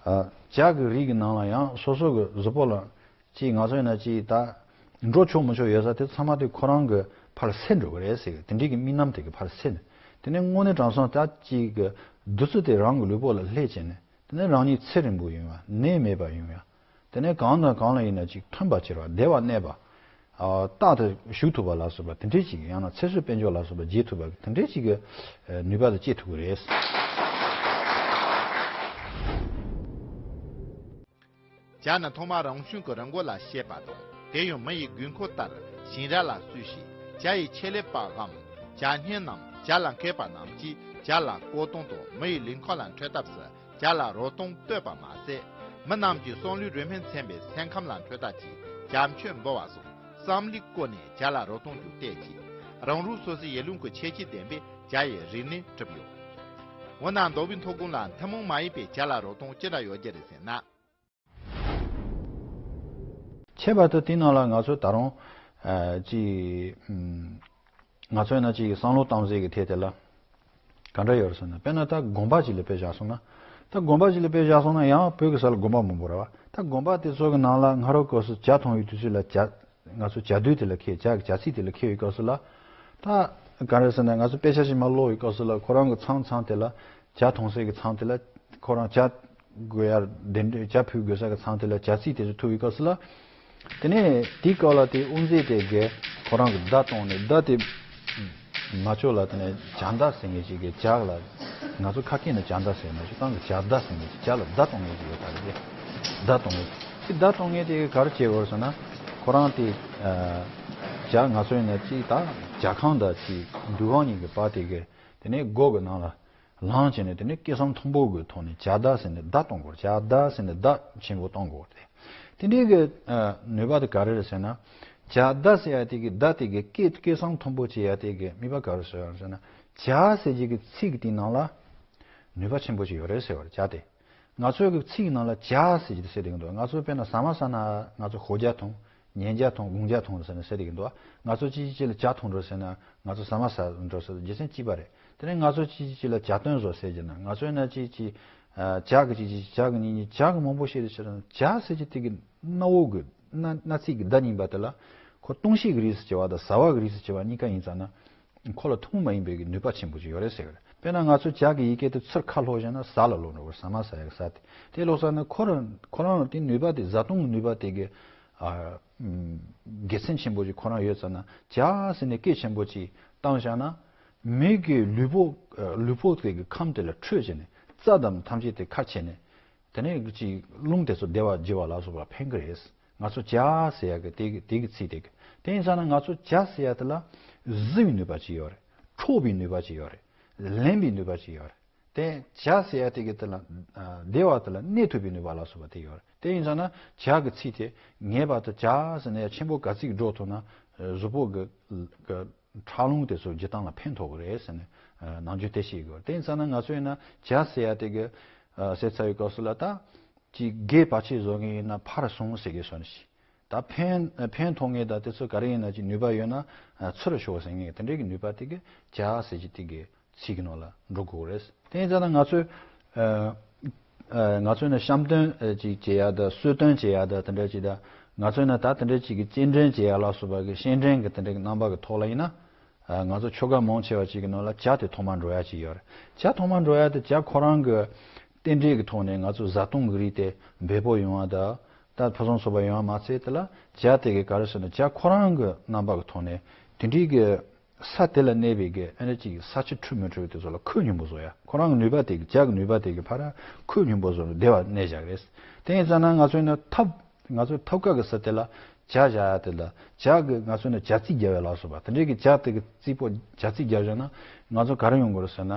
ཇ་གི་རིགས་ཀྱི་ནང་ལ་ཡང་སོ་སོ་གི་གཟུགས་པོ་ལ། ཅིག་ང་ཚོ་ཡིན་ན་ཅིག་ད་འགྲོ་ཆོག་མི་ཆོག་ཡོད་ས་དེ་ཚང་མ་དེ་ཁོ་རང་གི་ཕར་སེལ་འགྲོ་གི་རེད་ཟེར་གི་དེ་འདྲའི་གི་དམིགས་རྣམ་དེ་གི་ཕར་སེལ་ནས་དེ་ནས་དངོས་གནས་དྲང་སྲོང་ད་ཅིག་གི་བདུད་རྩི་དེ་རང་གི་ལུས་པོ་ལ་སླེབས་བྱས་ནས་དེ་ནས་རང་ཉིད་ཚེ་རིང་པོ་ཡོང་ཡ་ནད་མེད་པ་ཡོང་ཡ་དེ་ནས་གང་དང་གང་ལ་ཡིན་ན་ཅིག་ཐོན་པ་བྱེད་པ་བདེ་བ་གནས་པ་རྟག་ཏུ་བཞུགས་ཐུབ་པ་ལ་སོགས་པ་དེ་འདྲའི་ཅིག་ཡང་ན་ཚེ་བསོད་དཔལ་འབྱོར་ལ་སོགས་པ་རྒྱས་ཐུབ་པ་དེ་འདྲའི་ཅིག་གི་ནུས་པ་དེ་སྐྱེ་ཐུབ་ཀྱི་རེད། ཇ་ནི་ཐོག་མར་རང་བྱུང་གི་རི་མགོ་ལ་སྐྱེས་པ་དང་། དེ་ཡང་མི་ཡི་དགོས་མཁོ་ལྟར་ཞིང་ར་ལ་གསོས་ཤིང་། ཇ་ཡི་ཆེད་ལས་པའམ་ཇ་སྨན་ནམ་ཇ་ལ་མཁས་པ་རྣམས་ཀྱིས་ཇ་ལ་བཀོལ་སྟངས་དང་མི་ཡི་ལུས་ཁམས་ལ་འཕྲོད་ཐབས་སུ་ཇ་ལ་རོལ་སྟངས་བསྟོད་པ་མ་ཟད། མི་རྣམས་ཀྱི་བསམ་བློའི་རོལ་མོས་མཚོན་པའི་སེམས་ཁམས་ལ་འཕྲོད་ཐབས་ཀྱི་ཇ་མཆོད་འབུལ་བ་སོགས་བསམ་བློས་བཀོལ་ནས་ཇ་ལ་རོལ་སྟངས་ཀྱི་ལྟས་ཀྱིས་རང་རང་སོ་སོའི་ཡུལ་ལུང་གི་ཁྱད་ཆོས་ལྡན་པའི་ཇ་ཡི་རིགས་ནི་གྲུབ་ཡོད། འོ་ན་མདོ་དབུས་མཐོ་སྒང་ལ་ཐུན་མོང་མ་ཡིན་པའི་ཇ་ལ་རོལ་སྟངས་ཅི་འདྲ་ཡོད་རྒྱུ་རེད་ཟེར་ན། ཁྱད་པར་དུ་དེའི་ནང་ལ་ང་ཚོ་ད་རུང་ཨ་ཅིག་ཨམ་ང་ཚོ་ཡིན་ན་ཅིག་བསམ་བློ་གཏོང་ཟེར་གི་ཐད་དེ་ལ་ག་འདྲ་ཡོད་རེད་ཟེར་ན། དཔེར་ན་ད་དགོན་པ་ཅིག་ལ་དཔེ་བཞག་སོང་ན། ད་དགོན་པ་ཅིག་ལ་དཔེ་བཞག་སོང་ན་ཡང་བོད་ཀྱི་ས་ལ་དགོན་པ་མང་པོ་རེད་བ། ད་དགོན་པ་དེ་ཚོ་གི་ནང་ལ་སྔ་རོལ་སྐབས་སུ་ཇ་འཐུང་བའི་དུས་ཚོད་ལ་ཇ་ང་ཚོ་ཇ་དུས་དེ་ལ་འཁེལ། ཇ་གི་ཇ་ཚིགས་དེ་ལ་འཁེལ་བའི་སྐབས་སུ་ལ། ད་ག་རེ་ཟེར་ན་ང་ཚོ་དཔེ་ཆ་ཞིག་མར་ཀློག་པའི་སྐབས་སུ་ལ་ཁོ་རང་གི་ཚང་ཚང་དེ་ལ་ཇ་འཐུང་སའི་གི་ཚང་དེ་ལ་ཁོ་རང་ཇ་དགོས་ཡར་གདན་འདྲེན་ཇ་ཕུལ་དགོས་ས་གི་ཚང་དེ་ལ་ཇ་ཚིགས་དེ་ཚོ་ཐུག་པའི་སྐབས་སུ་ལ། དེ་ནས་དེའི་སྐབས་ལ་དེ་དབུ་མཛད་དེ་གིས་ཁོ་རང་གི་མདའ་བཏང་ནས་མདའ་དེ་མ་ལྕོགས་ལ་དེ་ནས་ཇ་མདའ་ཟེར་མཁན་ཅིག་གི་ཇ་ལ་ང་ཚོ་ཁ་སྐད་ནས་ཇ་མདའ་ཟེར་མ་གཞི་སྤྱིར་བཏང་གི་ཇ་མདའ་ཟེར་མཁན་ཅིག་ཇ་ལ་མདའ་གཏོང་མཁན་ཅིག་ཡོད་པ་རེད། མདའ་གཏོང་མཁན་དེ་མདའ་གཏོང་མཁན་དེ་ག་རེ་བྱེད་དགོས་ཟེར་ན་ཁོ་རང་དེ་ཇ་ང་ཚོ་ཡིན་ན་ཅིག་ད་ ཇ་ཁང་དང་ཅིག་འདུ་ཁང་གཉིས་ཀྱི་བར་དེ་གི་དེ་ནས་སྒོ་གི་ནང་ལ་ལངས་བྱས་ནས། དེ་ནས་སྐད་གསང་མཐོན་པོ་གི་ཐོག་ནས་ཇ་བདག་ཟེར་ནས་བརྡ་གཏོང་དགོས། ཇ་བདག་ཟེར་ནས་བརྡ་ཆེན་པོ་གཏོང་དགོས་ཏེ། དེ་འདྲའི་གི་ནུས་པ་དེ་ག་རེ་རེད་ཟེར་ན། ཇ་བདག་ཟེར་ཡ་དེ་གི་བརྡ་དེ་གི་སྐད་སྐད་གསང་མཐོན་པོ་བྱེད་ཡ་དེ་གི་དམིགས་པ་ག་རེ་ཟེར་ཡ་ཟེར་ན། ཇ་ཟེར་གྱི་གི་ཚིག་གི་དེའི་ནང་ལ་ནུས་པ་ཆེན་པོ་ཞིག་ཡོད་རེད་ཟེར་བ་རེད། ཇ་དེ། ང་ཚོའི་གི་ཚིག་ནང་ལ་ཇ་ཟེར་གྱི་ཟེར་དེ་གི་འདུག་ང་ཚོ་དཔེར་ན་ཟ་མ་ཟ་ན་ང་ཚོ་ཞོགས་ཇ་འཐུང་། ཉལ་ཇ་འཐུང་། དགོང་ཇ་འཐུང་ཟེར་ནས་ཟེར་དེ་གི་འདུག་ང་ཚོ་གཅིག་གཅིག་ལ་ཇ་འཐུང་འགྲོ་ཟེར་ན། ང་ཚོ་ཟ་མ་ཟ་འགྲོ་ཟེར། རྒྱུ་མཚན་གཅིག་པ་རེད། དེ་ནས་ང་ཚོ་གཅིག་གཅིག་ལ་ཇ་སྟོན་བཟོ་ཟེར་གྱི་ན། ང་ཚོ་ཡིན་ན་གཅིག་གཅིག་ཇ་གི་གཅིག་གཅིག་ཇ་གི་གཉིས་གཉིས་ཇ་གི་མང་པོ་བཤད་དེ་ཟེར་ན། ཇ་ཟེར་གྱི་དེ་གི་སྣ་བོ་གི་སྣ་སྣ་ཚིག་གི་བརྡ་རྙིང་པ་དེ་ལ་ཁོ་བཏུང་བྱེད་ཀྱི་རིགས་སུ་བྱེད་པ་དང་ཟ་བ་གི་རིགས་སུ་བྱེད་པ་གཉིས་ཀ་ཡིན་ཙང་ན། ཁོ་ལ་ཐུན་མོང་མ་ཡིན་པའི་གི་ནུས་པ་ཆེན་པོ་ཅིག་ཡོད་རེད་ཟེར་གི་རེད། དཔེར་ན་ང་ཚོ་ཇ་གི་ཡི་གེ་དེ་ཚུར་ཁ་ལྷོ་བཞག་ན་ཟ་ལ་ལོག་འགྲོ་གི་རེད། ཟ་མ་ཟ་ཡ་གི་ཟ་དེ། དེ་ལོག་ས་ན་ཁོ་རང་ཁོ་རང་ལ་དེ་ནུས་པ་དེ་བཟའ་བཏུང་གི་ནུས་པ་དེ་གི་ཨ་ཨམ་དགེ་མཚན་ཆེན་པོ་ཅིག་ཁོ་རང་ཡོད་ཙང་ན། ཇ་ཟེར་ནས་སྐད་ཆེན་པོ་ཅིག་བཏང་བཞག་ན། མི་གི་ལུས་པོ་ཨ་ལུས་པོ་དེ་གི་ཁམས་དེ་ལ་འཕྲོད་བྱས་ནས་རྩ་དང་ཐམས་ཅད་དེ་ཁ་ཕྱེ་ནས། དེ་ནས་ཅིག་རླུང་དེ་ཚོ་བདེ་བ་བགྱི་བ་ལ་སོགས་པ་ཕན་གི་རེད། ང་ཚོ་ཇ་ཟེར་ཡ་གི་དེ་གི་དེ་གི་ཚིག་དེ་གི། དེ་ཡིན་ཙང་ན་ང་ཚོ་ཇ་ཟེར་ཡ་དེ་ལ་བཟི་བའི་ནུས་པ་ཅིག་ཡོད་རེད། འཕྲོག་པའི་ནུས་པ་ཅིག་ཡོད་རེད། ལེན་པའི་ནུས་པ་ཅིག་ཡོད་རེད། དེ་ཇ་ཟེར་ཡ་དེ་གི་དེ་ལ་ཨ་བདེ་བ་དེ་ལ་གནས་ཐུབ་པའི་ནུས་པ་ལ་སོགས་པ་དེ་ཡོད་རེད། དེ་ཡིན་ཙང་ན་ཇ་གི་ཚིག་དེ་ངེས་པར་དུ་ཇ་ཟེར་ནས་ཆེན་པོ་ག་ཚིག་འགྲོ་ཐུབ་ན་གཟུགས་པོ་གི་གི་ཁྲག་རླུང་དེ་ཚོ་འཇུ་སྟངས་ལ་ཕན་ཐོགས་ཀྱི་རེད་ཟེར་ནས་ནམ་རྒྱུན་དེ་བཤད་ཀྱི་ཡོད། དེ་ཡིན་ཙང་ན་ང་ཚོ་ཡིན་ན་ཇ་ཟེར་ཡ་དེ་གི་ཟེར་ཚར་བའི་སྐབས་སུ་ལ། ད་ཅིག་གེ་བར་ཆད་བཟོ་མཁན་ཡིན་ན་ཕར་སོང་ཟེར་གྱི་བཟོ་ནི་ཞིག་ད་ཕན་ཕན་ཐོགས་མཁན་དང་དེ་ཚོ་ག་རེ་ཡིན་ན་ཅིག་ནུས་པ་ཡོད་ན་ཚུར་ཤོག་ཟེར་མཁན་དེ་འདྲའི་གི་ནུས་པ་དེ་གི་ཇ་ཟེར་གྱི་དེ་གི་ཚིག་གི་ནང་ལ་འགྲོ་དགོས་རེད། དེ་ཡིན་ཙང་ན་ང་ཚོས་ཨ་ཨ་ང་ཚོས་ནི་བཤམས་སྟོན་ཨ་ཅིག་བྱེད་ཡ་དང་། གསོལ་སྟོན་བྱེད་ཡ་དང་། དེ་འདྲ་ཅིག་དང་། ང་ཚོས་ནི་ད་དེ་འདྲ་ཅིག་གི་སྤྱན་འདྲེན་བྱེད་ཡ་ལ་སོགས་པ་གི་སྤྱན་འདྲེན་གི་དེ་འདྲ་གི་རྣམ་པ་གི་ཐོག་ལ་ཡིན་ན། ཨ་ང་ཚོ་ཆོ་ག་མང་ཆེ་བ་ཅིག་གི་ནང་ལ་ཇ་དེ་ཐོག་མར་འགྲོ་ཡ་ཅིག་ཡོད་རེད། ཇ་ཐོག་མར་འགྲོ་ཡ་དེ་ཇ་ཁོ་རང་གི་རྟེན་འབྲེལ་གི་ཐོག་ནས་ང་ཚོ་བཟའ་བཏུང་གི་རིགས་དེ་འབེལ་པོ་ཡོང་བ་དང་། ད་ཕུན་སུམ་ཚོགས་པ་ཡོང་བ་མ་ཚད། དེ་ལ་ཇ་དེ་གི་ག་རེ་ཟེར་ན། ཇ་ཁོ་རང་གི་རྣམ་པ་གི་ཐོག་ནས་དེ་འདྲའི་གི་ས་དེ་ལ་གནས་པའི་གི་ཨ་ནི་ཅིག་ས་ཆུ་འཁྲུལ་མི་འཁྲུལ་དེ་ཚོ་ལ་ཁོད་སྙོམས་པོ་བཟོ་ཡ། ཁོ་རང་གི་ནུས་པ་དེ་གི་ཇ་གི་ནུས་པ་དེ་གི་ཕར་ཁོད་སྙོམས་པོ་བཟོ་ནས་བདེ་བ་གནས་བཞག་རེད། དེ་ཡིན་ཙང་ན་ང་ཚོས་ནི་ཐབ་ང་ཚོའི་ཐབ་ཀ་གི་ས་དེ་ལ་ཇ་བཞག་ཡ་དེ་ལ་ཇ་གི་ང་ཚོས་ནི་ཇ་རྩི་རྒྱག་ཡ་ལ་སོགས་པ་དེ་འདྲའི་གི་ཇ་དེ་གི་རྩི་པོ་ཇ་རྩི་རྒྱག་བཞག་ན། ང་ཚོ་ག་རེ་ཡོང་གི་རེད་ཟེར་ན།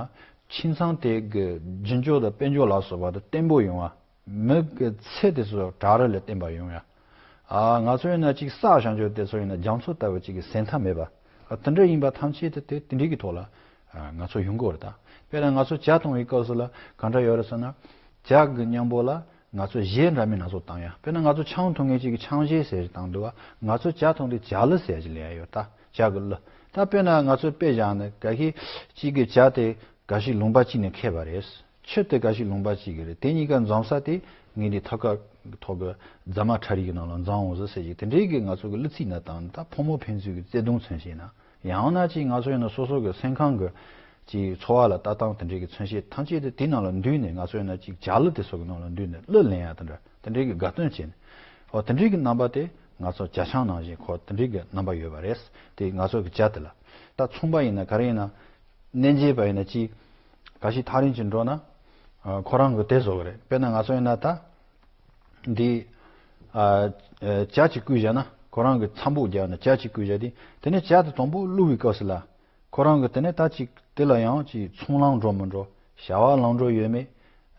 ཁྱིམ་ཚང་དེ་གི་རྒྱུ་འབྱོར་དང་དཔལ་འབྱོར་ལ་སོགས་པ་དེ་བརྟན་པོ་ཡོང་བ། མི་གི་ཚེ་དེ་ཚོ་བྲག་རི་ལས་བརྟན་པ་ཡོང་ཡ། ཨ་ང་ཚོ་ཡིན་ན་ཅིག་བསགས་བཞག་རྒྱུ་དེ་ཚོ་ཡིན་ན་རྒྱ་མཚོ་ལྟ་བུ་ཅིག་གི་ཟད་མཐའ་མེད་པ། ཨ་དེ་འདྲ་ཡིན་པ་ཐམས་ཅད་དེ་དེ་དེ་འདྲའི་གི་ཐོག་ལ་ཨ་ང་ཚོ་ཡོང་གི་ཡོད་རེད་ད། དཔེར་ན་ང་ཚོ་ཇ་འཐུང་བའི་སྐབས་སུ་ལ་ག་འདྲ་ཡོད་རེད་ཟེར་ན། ཇ་གི་མཉམ་པོ་ལ་ང་ཚོ་ཞལ་འདྲ་མིན་སྣ་ཚོགས་བཏང་ཡ། དཔེར་ན་ང་ཚོ་ཆང་འཐུང་མཁན་ཅིག་གི་ཆང་ཞལ་ཟེར་བཏང་འདུག་བ། ང་ཚོ་ཇ་འཐུང་དུས་ཇ་གླུ་ཟེར་ཅིག་ལེན་ཡ་ཡོད་ད། ཇ་གི་གླུ། ད་དཔེར་ན་ང་ཚོ་དཔེ་བཞག་ན་འགའ་ཤས་ཅིག་གི་ཇ་དེ་འགའ་ཞིག་ལུང་པ་གཅིག་ནས་ཁྱེར་བ་རེད། ཆུ་དེ་འགའ་ཞིག་ལུང་པ་གཅིག་གི་རེད། དེ་གཉིས་ཀ་འཛོམས་ས་དེ་ངའི་འདི་ཐབ་ཀ་ཐོག་གི་རྫ་མ་ཁྲ་རིལ་གྱི་ནང་ལ་འཛོམས་འོང་ཟེར་ཟེར་གྱི་དེ་འདྲའི་གི་ང་ཚོ་གི་གླུ་ཚིག་ན་བཏང་ད་ཕོ་མོ་ཕན་ཚུན་གྱི་བརྩེ་དུང་མཚོན་བྱེད་ན། ཡང་ན་ཅིག་ང་ཚོ་ཡིན་ན་སོ་སོ་གི་སེམས་ཁམས་གི་ཅིག་འཚོ་བ་ལ་ལྟ་སྟངས་དེ་འདྲའི་གི་མཚོན་བྱེད་ཐམས་ཅད་དེ་དེ་ནང་ལ་འདུས་ནས། ང་ཚོ་ཡིན་ན་ཅིག་ཇ་གླུ་དེ་ཚོ་གི་ནང་ལ་འདུས་ནས་གླུ་ལེན་ཡ་དེ་འདྲ་དེ་འདྲའི་གི་དགའ་སྟོན་བྱེད་ནས། འོ་དེ་འདྲའི་གི་རྣམ་པ་དེ་ང་ཚོ་ཇ་ཆང་ནང་བཞིན་ཁོ་དེ་འདྲའི་གི་རྣམ་པ་ཡོད་པ་རེད། དེ་ང་ཚོ་གི་ཇ་དེ་ལ། ད་ཚོང་པ་ཡིན་ན་ག་རེ་ཡིན་ན། གནས་མཇལ་བ་ཡིན་ན་ཅིག་ག་ཞིག་ཐག་རིང་ཅིག་འགྲོ་ན། ཨ་ཁོ་རང་གི་དེ་བཟོ་གི་རེད། དཔེར་ན་ང་ཚོ་ཡིན་ན་ད། འདི། ཨ་ཨ་ཇ་ཅིག་བསྐོལ་བཞག་ན། ཁོ་རང་གི་འཚམ་པོ་བརྒྱབ་ན་ཇ་ཅིག་བསྐོལ་བཞག་དུས་དེ་ནས་ཇ་དེ་དང་པོ་བླུགས་པའི་སྐབས་སུ་ལ། ཁོ་རང་གི་དེ་ནས་ད་ཅིག་དེ་ལ་ཡང་ཅིག་ཚོང་ལམ་འགྲོ་མི་འགྲོ། བྱ་བ་ལམ་འགྲོ་ཡོད་མེད།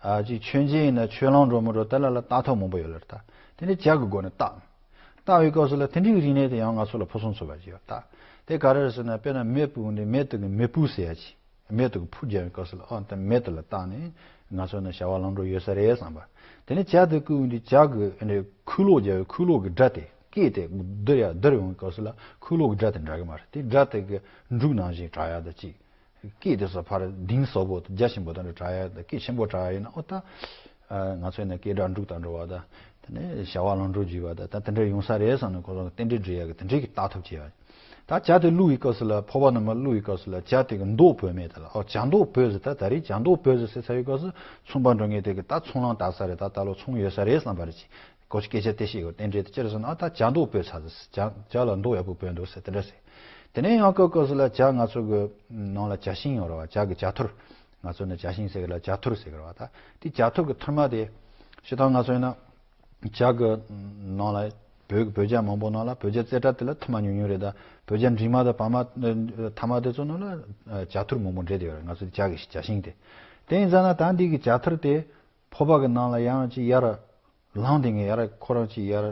ཨ་ཅིག་མཆོད་མཇལ་ཡིན་ན་མཆོད་ལམ་འགྲོ་མི་འགྲོ་དེ་ལ་ལ་བལྟ་ཐབས་མང་པོ་ཡོད་ལ་ད། དེ་ནས་ཇ་གི་སྒོ་ནས་བལྟ། བལྟ་བའི་སྐབས་སུ་ལ་དེ་འདྲའི་རིག་གནས་དེ་ཡང་ང་ཚོ་ལ་ཕུན་སུམ་ཚོགས་པ་ཞིག་ཡོད་ད། དེ་ག་རེ་རེད་ཟེར་ན། དཔེར་ན་མེ་སྤུ་འདི་མེ་དེ་གི་མེ་སྤུ་ཟེར་ཡ་ཅིག་མེ་དེ་གི་ཕུ་བརྒྱབ་པའི་སྐབས་སུ་ལ་ཨ་ད་མེ་དེ་ལ་བལྟ་ནས་ང་ཚོ་ནི་བྱ་བ་ལམ་འགྲོ་ཡོད་ས་རེད་བསམ་པ། དེ་ནས་ཇ་དེ་བསྐོལ་འདི་ཇ་གི་ཨ་ནི་ཁུ་ལོག་བརྒྱབ་པའི་ཁུ་ལོག་གི་སྒྲ་དེ། སྐད་དེ་བསྡུར་ཡ་བསྡུར་ཡོང་བའི་སྐབས་སུ་ལ་ཁུ་ལོག་གི་སྒྲ་དེ་འདྲ་གི་མ་རེད། དེ་སྒྲ་དེ་གི་འབྲུག་ནང་བཞིན་གྲགས་ཡ་དང་གཅིག་སྐད་དེ་ཚོ་ཕར་གདེང་ཟབ་པོ་དང་རྒྱ་ཆེན་པོ་དང་འདྲ་གྲགས་ཡ་དང་སྐད་ཆེན་པོ་གྲགས་ཡ་ཡིན་ན། ཨོ་ད་ང་ཚོ་ཡིན་ན་སྐད་གྲགས་འབྲུག་དང་འགྲོ་བ་དང་། དེ་ནས་བྱ་བ་ལམ་འགྲོ་བརྒྱུད་པ་དང་ད་དེ་འདྲ་ཡོང་ས་རེད་བསམ་ནས་ཁོ་ཚོ་རྟེན་འབྲེལ་འགྲིག་ཡ་གི་དེ་འདྲའི་གི་བལྟ་ཐབས་བྱས་པ། ད་ཇ་དེ་བླུགས་པའི་སྐབས་སུ་ལ་ཕོར་པ་ནང་མར་བླུགས་པའི་སྐབས་སུ་ལ་ཇ་དེ་གི་མདོག་བོད་མེད་དེ་ལ། ཨོ་ཇ་མདོག་བོད་ཟེར། ད་ད་རེས་ཇ་མདོག་བོད་ཟེར་ཟེར་ཚར་བའི་སྐབས་སུ་ཚོང་པ་འགྲོ་མཁན་དེ་གི་ད་ཚོང་ལམ་བལྟ་ས་རེད། ད་ད་ལོ་ཚོང་ཡོད་ས་རེད་བསམ་པ་རེད། ཅིག་ཁོ་ཚོ་སྐད་ཆ་དེ་བཤད་དགོས། རྟེན་འབྲེལ་དེ་ཅི་རེད་ཟེར་ན། ཨ་ད་ཇ་མདོག་བོད་ཚར་ཟེར། ཇ་ཇ་ལ་མདོག་ཡག་པོ་བོད་འདུག་ཟེར་དེ་འདྲ་ཟེར། དེ་ནས་ཡང་སྐབས་སྐབས་སུ་ལ་ཇ་ང་ཚོ་གི་ནང་ལ་ཇ་ཤིང་ཡོད་རེད་བ། ཇ་གི་ཇ་ཐུར། ང་ཚོ་ནི་ཇ་ཤིང་ཟེར་གི་ལ་ཇ་ཐུར་ཟེར་གི་རེད་བ། ད་དེ་ཇ་ཐུར་གི་ཐུར་མ་དེ་སྤྱིར་བཏང་ང་ཚོ་ཡིན་ན་ཇ་གི་ནང་ལ་ བོད་ཀྱི་བོད་ཇ་མང་པོ་ནང་ལ་བོད་ཇ་རྩེ་གྲ་དེ་ལ་ཐུར་མ་ཉུང་ཉུང་རེད། ད་བོད་ཇ་འབྲིང་མ་དང་བར་མ་ཐ་མ་དེ་ཚོ་ནང་ལ་ཇ་ཐུར་མང་པོ་འདྲེས་བསྡད་ཡོད་རེད། ང་ཚོ་ཇ་གི་ཇ་ཤིང་དེ། དེ་ཡིན་ཙང་ན་ད་འདི་གི་ཇ་ཐུར་དེ་ཕོར་པ་གི་ནང་ལ་ཡང་ཅིག་ཡར་ལངས་བསྡད་མཁན། ཡར་ཁོ་རང་ཅིག་ཡར་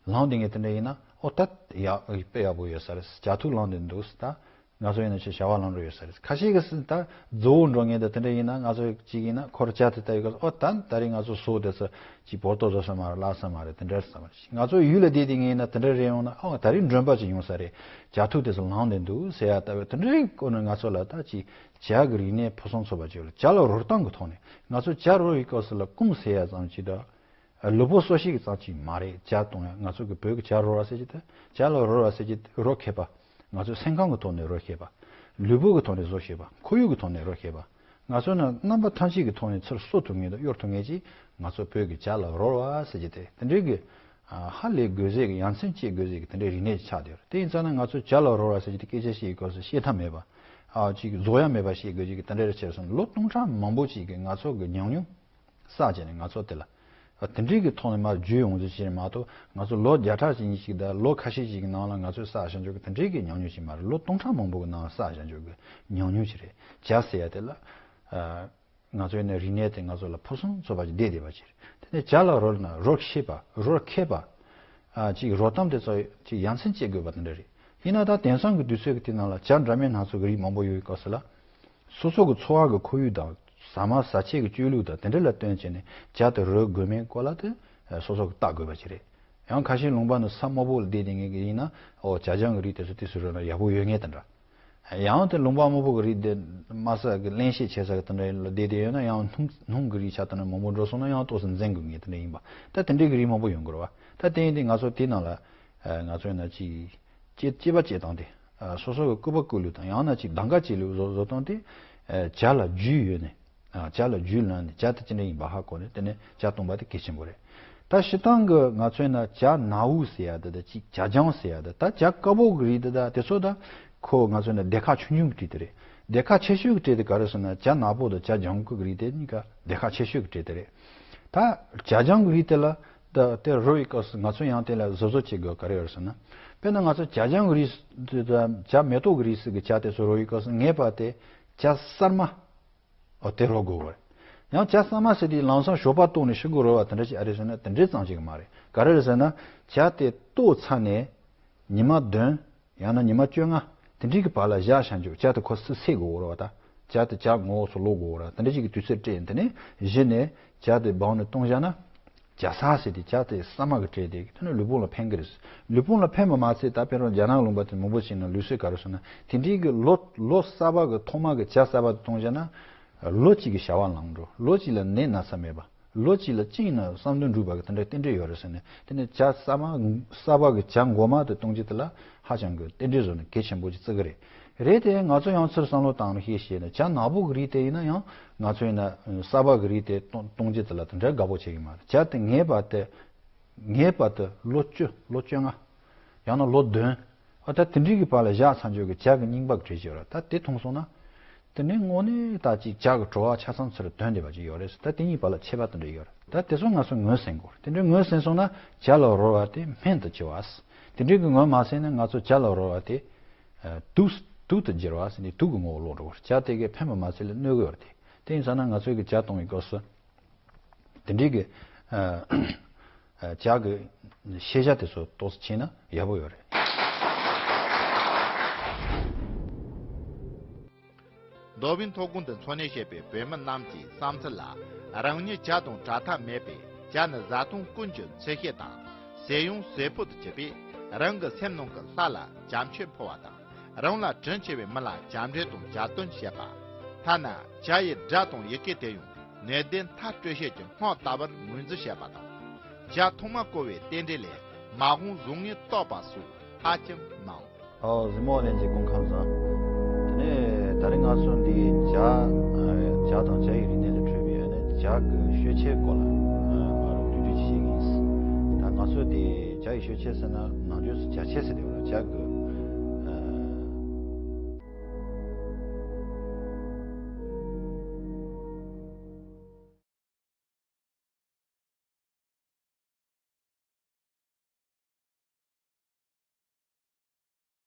ལངས་བསྡད་མཁན་དེ་འདྲ་ཡིན་ན། ཨོ་ད་ཡག་དཔེ་ཡག་པོ་ཡོད་ས་རེད། ཇ་ཐུར་ལངས་བསྡད་འདུག། ད་ང་ཚོ་ཡིན་ན་ཅིག་བྱ་བ་ལམ་འགྲོ་ཡོད་ས་རེད། ཁ་ཤས་ཀྱིས་ད་རྫི་བོ་འགྲོ་མཁན་དང་དེ་འདྲ་ཡིན་ན། ང་ཚོ་ཅིག་ཡིན་ན་ཁོར་ཇ་དེ་ལྟ་ཡོད་ག་ཨོ་ད་ད་རེས་ང་ཚོ་ཟོག་དེ་ཚོ་ཅིག་བོར་ཏོ་བཟོ་ས་མ་རེད། བརླག་ས་མ་རེད། དེ་འདྲ་བསམ་རེད། ང་ཚོ་ཡུལ་ལ་བསྡད་དེ་ངས་ཡིན་ན་དེ་འདྲ་རེད་ཡོང་ན། ཨོ་ད་རེས་མགྲོན་པོ་ཅིག་ཡོང་ས་རེད། ཇ་ཐུར་དེ་ཚོ་ལངས་བསྡད་འདུག་ཟེར་ཡ་ལྟ་བུ་དེ་འདྲའི་སྐོར་ནས་ང་ཚོ་ལ་ད་ཅིག་ཇ་གི་རིག་གནས་ཕུན་སུམ་ཚོགས་པ་ཅིག་ཡོད་ལ། ཇ་ལ་རོལ་སྟངས་ཀྱི་ཐོག་ནས། ང་ཚོ་ཇ་རོལ་བའི་སྐབས་སུ་ལ་སྐོམ་ཟེར་ཡ་ཙམ་ཅིག་དང་། ལུས་པོ་གསོ་བྱེད་ཀྱི་ཙམ་ཅིག་མ་རེད། ཇ་བཏུང་ཡ། ང་ཚོ་གི་བོད་ཀྱི་ཇ་རོལ་བ་ཟེར་གྱི་དེ། ཇ་ལ་རོལ་བ་ཟེར་གྱི་རོལ་མཁས་པ། ང་ཚོས་སེམས་ཁམས་ཀྱི་ཐོག་ནས་རོལ་ཤེས་པ། ལུས་པོ་གི་ཐོག་ནས་བཟོ་ཤེས་པ། ཁོར་ཡུག་གི་ཐོག་ནས་རོལ་ཤེས་པ། ང་ཚོ་ནི་རྣམ་པ་ཐམས་ཅད་ཀྱི་ཐོག་ནས་ཚུར་གསོ་ཐུབ་མཁན་དང་གཡོར་ཐུབ་མཁན་ཅིག་ང་ཚོ་བོད་ཀྱི་ཇ་ལ་རོལ་བ་ཟེར་གྱི་དེ། དེ་འདྲའི་གི་ཧ་ལས་དགོས་ཟེར་གི། ཡ་མཚན་སྐྱེ་དགོས་ཟེར་གི་དེ་འདྲའི་རིག་གནས་ཆགས་བསྡད་ཡོད་རེད། དེ་ཡིན་ཙང་ན་ང་ཚོ་ཇ་ལ་རོལ་བ་ཟེར་གྱི་དེ་སྐད་ཆ་བཤད་ཡི་སྐབས་སུ་བཤད་ཐབས་མེད་པ། ཨ་ཅིག་རྫོགས་ཡ་མེད་པ་བཤད་དགོས་ཅིག་གི་དེ་འདྲ་རེ་བྱས་སོང་། ལོ་སྟོང་ཕྲག་མང་པོ་ཅིག་གི་ང་ཚོ་གི་ཉམས་མྱོང་བསགས་བྱས་ནས། ང་ཚོ་དེ་ལ་དེ་འདྲའི་གི་ཐོག་ནས་མར་བརྒྱུད་ཡོང་རྒྱུ་ཞིག་རེད་མ་གཏོགས། ང་ཚོ་ལོ་བརྒྱ་ཕྲག་ཅིག་གཉིས་ཅིག་དང་ལོ་ཁ་ཤས་ཅིག་གི་ནང་ལ་ང་ཚོས་བསགས་བཞག་རྒྱུ་གི་དེ་འདྲའི་གི་ཉམས་མྱོང་ཞིག་མ་རེད། ལོ་སྟོང་ཕྲག་མང་པོ་གི་ནང་ལ་བསགས་བཞག་རྒྱུ་གི་ཉམས་མྱོང་ཞིག་རེད། ཇ་ཟེར་ཡ་དེ་ལ་ང་ཚོའི་ནི་རིག་གནས་དེ་ང་ཚོ་ལ་ཕུན་སུམ་ཚོགས་པ་ཅིག་བསྡད་བསྡད་པ་ཅིག་རེད། དེ་ནས་ཇ་ལ་རོལ་ན་རོལ་ཤེས་པ། རོལ་མཁས་པ། ཨ་ཅིག་རོལ་སྟངས་དེ་ཚོ་ཅིག་ཡ་མཚན་སྐྱེ་དགོས་པ་དེ་འདྲ་རེད། ཡིན་ན་ད་དེང་སང་གི་དུས་ཚོད་ཀྱི་དེ་ནང་ལ་ཇ་འདྲ་མིན་སྣ་ཚོགས་ཀྱི་རིགས་མང་པོ་ཡོད་པའི་སྐབས་སུ་ལ། སོ་སོ་གི་འཚོ་བ་གི་ཁོར་ཡུག་དང་། ཟ་མ་ཟ་ཆས་ཀྱི་སྤྱོད་ལུགས་དང་དེ་འདྲ་ལ་བསྟུན་བྱས་ནས་ཇ་དེ་རོལ་དགོས་མིན་སྐོར་ལ་དེ་སོ་སོ་གི་བལྟ་དགོས་པ་ཅིག་རེད། ཡང་ཁ་ཤས་ལུང་པ་ནི་ས་དམའ་པོ་ལ་བསྡད་བསྡད་མཁན་གྱི་ཡིན་ན། ཨོ་ཇ་ཆང་གི་རིགས་དེ་ཚོ་དུས་སུ་རོལ་ན་ཡག་པོ་ཡོད་མཁན་དེ་འདྲ། ཡང་དེ་ལུང་པ་དམའ་པོ་གི་རིགས་དེ་དམའ་ས་གི་བརླན་གཤེར་ཆེ་ས་གི་དེ་འདྲ་ལ་བསྡད་བསྡད་ཡོད་ན། ཡང་སྣུམ་སྣུམ་གི་རིགས་ཆ་དེ་འདྲ་མང་པོ་འགྲོ་སོང་ན་ཡང་ཏོག་ཙམ་འཛེམ་དགོས་མཁན་དེ་འདྲ་ཡིན་པ། ད་དེ་འདྲའི་གི་རིགས་མང་པོ་ཡོང་གི་རེད་བ། ད་དེ་ཡིན་དུས་ང་ཚོ་དེའི་ནང་ལ་ང་ཚོ་ཡིན་ན་ཅིག་སྐྱེ་སྐྱེ་བ་སྐྱེ་སྟངས་དེ། སོ་སོ་གི་སྐུད་པ་བརྐོ་ལུགས་དང་། ཡང་ན་ཅིག་གདམ་ག་བྱེད་ལུགས་བཟོ་བཟོ་སྟངས་དེ། ཇ་ལ་རྒྱུས་ཡོད་ནས། ཇ་ལ་རྒྱུས་ལོན་ནས་ཇ་དེ་ཅི་འདྲ་ཡིན་པ་ཧ་གོ་ནས། དེ་ནས་ཇ་བཏུང་བ་དེ་གལ་ཆེན་པོ་རེད། ད་སྤྱིར་བཏང་གི་ང་ཚོའི་ན་ཇ་ནག་པོ་ཟེར་ཡ་དེ་དང་ཅིག་ཇ་ལྗང་ཟེར་ཡ་དེ། ད་ཇ་དཀར་པོ་གི་རིགས་དེ་དང་དེ་ཚོ་ད་ཁོ་ང་ཚོའི་ན་སྡེ་ཁག་ཆུང་ཆུང་གི་གྲས་དེ་རེད། སྡེ་ཁག་ཆེ་ཤོས་ཀྱི་གྲས་དེ་ག་རེ་ཟེར་ན། ཇ་ནག་པོ་དང་ཇ་ལྗང་གུ་གི་རིགས་དེ་གཉིས་ཀ་སྡེ་ཁག་ཆེ་ཤོས་ཀྱི་གྲས་དེ་རེད། ད་ཇ་ལྗང་གི་རིགས་དེ་ལ་ད་དེ་རོལ་བའི་སྐབས་སུ་ང་ཚོ་ཡང་དེ་ལ་གཟབ་གཟབ་བྱེད་དགོས་ག་རེ་ཡོད་རེད་ཟེར་ན། དཔེར་ན་ང་ཚོ་ཇ་ལྗང་གི་རིགས་དང་ཇ་མེ་ཏོག་གི་རིགས་ཟེར་གི་ཇ་དེ་ཚོ་རོལ་བའི་སྐབས་སུ་ངེས་པར་དེ་ཇ་གསར་མ། ཨོ་དེ་རོལ་དགོས་པ་རེད། ཡང་ཇ་གསར་མ་ཟེར་དུས་ལམ་སང་ཞོགས་པ་བཏུང་ནས་ཕྱི་དགོས་རོལ་བ་དེ་འདྲ་ཅིག་ཨ་རེད་ཟེར་ན། དེ་འདྲའི་ཙམ་ཅིག་མ་རེད། ག་རེ་རེད་ཟེར་ན། ཇ་དེ་བཏོག་ཚར་ནས་ཉི་མ་བདུན། ཡང་ན་ཉི་མ་བཅོ་ལྔ་དེ་འདྲའི་གི་བར་ལ་བཞག་བཞག་རྒྱུ། ཇ་དེ་ཁོ་སུ་སེལ་དགོས་རོལ་བ། ད་ཇ་དེ་ཇ་ངོ་བོ་སུ་ལོག་དགོས་རོལ་བ། དེ་འདྲ་ཅིག་གི་དུས་ཚོད་སྤྲད་ནས། དེ་ནས་གཞི་ནས་ཇ་དེ་སྦངས་ནས་བཏུང་བཞག་ན། ཇ་གསར་ཟེར་དུས་ཇ་དེ་གསར་མ་གི་གྲས་དེ་དེ་ནི་ལུས་ཕུང་ལ་ཕན་གི་རེད། ལུས་ཕུང་ལ་ཕན་པ་མ་ཚད། ད་དཔེར་ན་རྒྱ་ནག་ལུང་པ་དེ་མང་པོ་ཞིག་ན་ལུགས་སྲོལ་ག་རེ་སོང་ན། དེ་འདྲའི་གི་ལོ་ལོ་གསར་པ་གི་ཐོག་མ་གི་ཇ་གསར་པ་དེ་བཏུང་བཞག་ན། ལོ་གཅིག་གི་བྱ་བ་ལམ་འགྲོ། ལོ་གཅིག་ལ་ནད་ན་ཚ་མེད་པ། ལོ་གཅིག་ལ་ཅི་ཡིན་ན་བསམ་དོན་འགྲུབ་པ་གི་དེ་འདྲའི་རྟེན་འབྲེལ་ཡོད་རེད་ཟེར་ནས། དེ་ནས་ཇ་གསར་མ་གསར་པ་གི་ཇ་འགོ་མ་དེ་བཏུང་རྒྱུ་དེ་ལ་ཧ་ཅང་གི་རྟེན་འབྲེལ་བཟོ་ནས་གལ་ཆེན་པོ་ཅིག་བརྩི་གི་རེད། རེད་དེ། ང་ཚོ་ཡང་ཚུར་བསམ་བློ་བཏང་ནས་ཤེས་བྱས་ན། ཇ་ནག་པོ་གི་རིགས་དེ་ཡིན་ན་ཡང་ང་ཚོ་ཡིན་ན་གསར་པ་གི་རིགས་དེ་བཏུང་བཏུང་རྒྱུ་དེ་ལ་དེ་འདྲ་དགའ་པོ་བྱེད་ཀྱི་མ་རེད། ཇ་དེ་ངེས་པར་དེ་ངེས་པར་དུ་ལོ་བཅུ། ལོ་བཅོ་ལྔ། ཡང་ན་ལོ་བདུན། ཨ་ད་དེ་འདྲའི་གི་བར་ལ་བཞག་ཚར་རྒྱུ་གི་ཇ་གི་རྙིང་པ་གི་གྲས་ཅིག་ཡོད་རེད། ད་དེ་འཐུང་སོང་ན། དེ་ནས་དངོས་གནས་ད་ཅིག་ཇ་གི་བྲོ་བ་ཆ་ཚང་ཚུར་དོན་བསྡད་པ་ཅིག་ཡོད་རེད། ད་དེ་གཉིས་བར་ལ་ཁྱད་པར་དེ་འདྲ་ཡོད་རེད། ད་དེ་ཚོ་ང་ཚོས་ངོས་ཟིན་དགོས་རེད། དེ་འདྲའི་ངོས་ཟིན་སོང་ན་ཇ་ལ་རོལ་བ་དེ་སྨན་དུ་གྱུར་བ། དེ་འདྲའི་གི་ངོས་མ་ཟིན་ན་ང་ཚོ་ཇ་ལ་རོལ་བ་དེ་ཨ་དུག་དུག་ཏུ་འགྱུར་བ་ཟེར་ནས་དུག་གི་ངོ་བོ་ལོག་འགྲོ་གི་རེད། ཇ་དེ་གིས་ཕན་པ་མ་ཚད་ལ་གནོད་གི་ཡོད་རེད་དེ། དེ་ཡིན་ཙང་ན་ང་ཚོའི་གི་ཇ་བཏུང་བའི་སྐབས་སུ། དེ་འདྲའི་གི་ཨ་ཨ་ཇ་གི་ཤེས་བྱ་དེ་ཚོ་ཏོག་ཙམ་བྱས་ན་ཡག་པོ་ཡོད་རེད། མདོ་དབུས་མཐོ་སྒང་དུ་འཚོ་གནས་བྱེད་པའི་བོད་མི་རྣམས་ཀྱི་བསམ་ཚུལ་ལ། རང་ཉིད་ཇ་དང་བྲལ་ཐབས་མེད་པས། ཇ་ནི་བཟའ་བཏུང་ཀུན་གྱི་ཚོད་བྱེད་དང་། ཟས་གཡོག་ཟས་ཕོད་དུ་གྱུར་པས། རང་གི་སེམས་ནང་གི་ལྷ་ལ་བྱམས་སྐྱོང་འཕོ་བ་དང་། རང་ལ་དྲིན་ཆེ་བའི་མི་ལ་བྱམས་འདྲིས་དང་ཇ་སྟོན་བྱེད་པ། ཐ་ན་ཇ་ཡི་སྒྲ་དང་ཡི་གེ་དེ་ཡང་ནད་ལྡན་མཐའ་སྐྲོད་བྱེད་ཀྱི་སྔགས་ལྟ་བུར་ངོས་འཛིན་བྱེད་པ་དང་། ཇ་ཐོག་མར་བསྐོལ་བའི་རྟེན་འབྲེལ་ལས་མ་འོངས་བཟང་ངན་རྟོགས་པ་སོགས་ཧ་ཅང་མང་། ཨོ་གཟིགས་མོ་ལྷན་རྒྱས་སྐུ་ཁམས་བཟང་། དེ་ནས་ད་རེས་ང་ཚོ་འདི་ཇ་ཇ་དང་ཇ་ཡི་རིག་གནས་ལ་འཕྲོས་པའི་ཨ་ནི་ཇ་གི་ཤོད་ཆས་སྐོར་ལ་ཨ་མར་བསྡུས་བསྡུས་ཅིག་བཤད་ཀྱི་ཡིན། ད་ང་ཚོ་འདི་ཇ་ཡི་ཤོད་ཆས་ཟེར་ན་ནང་ཆོས་སུ་ཇ་ཆས་ཟེར་དེ་བ་ལ། ཇ་གི་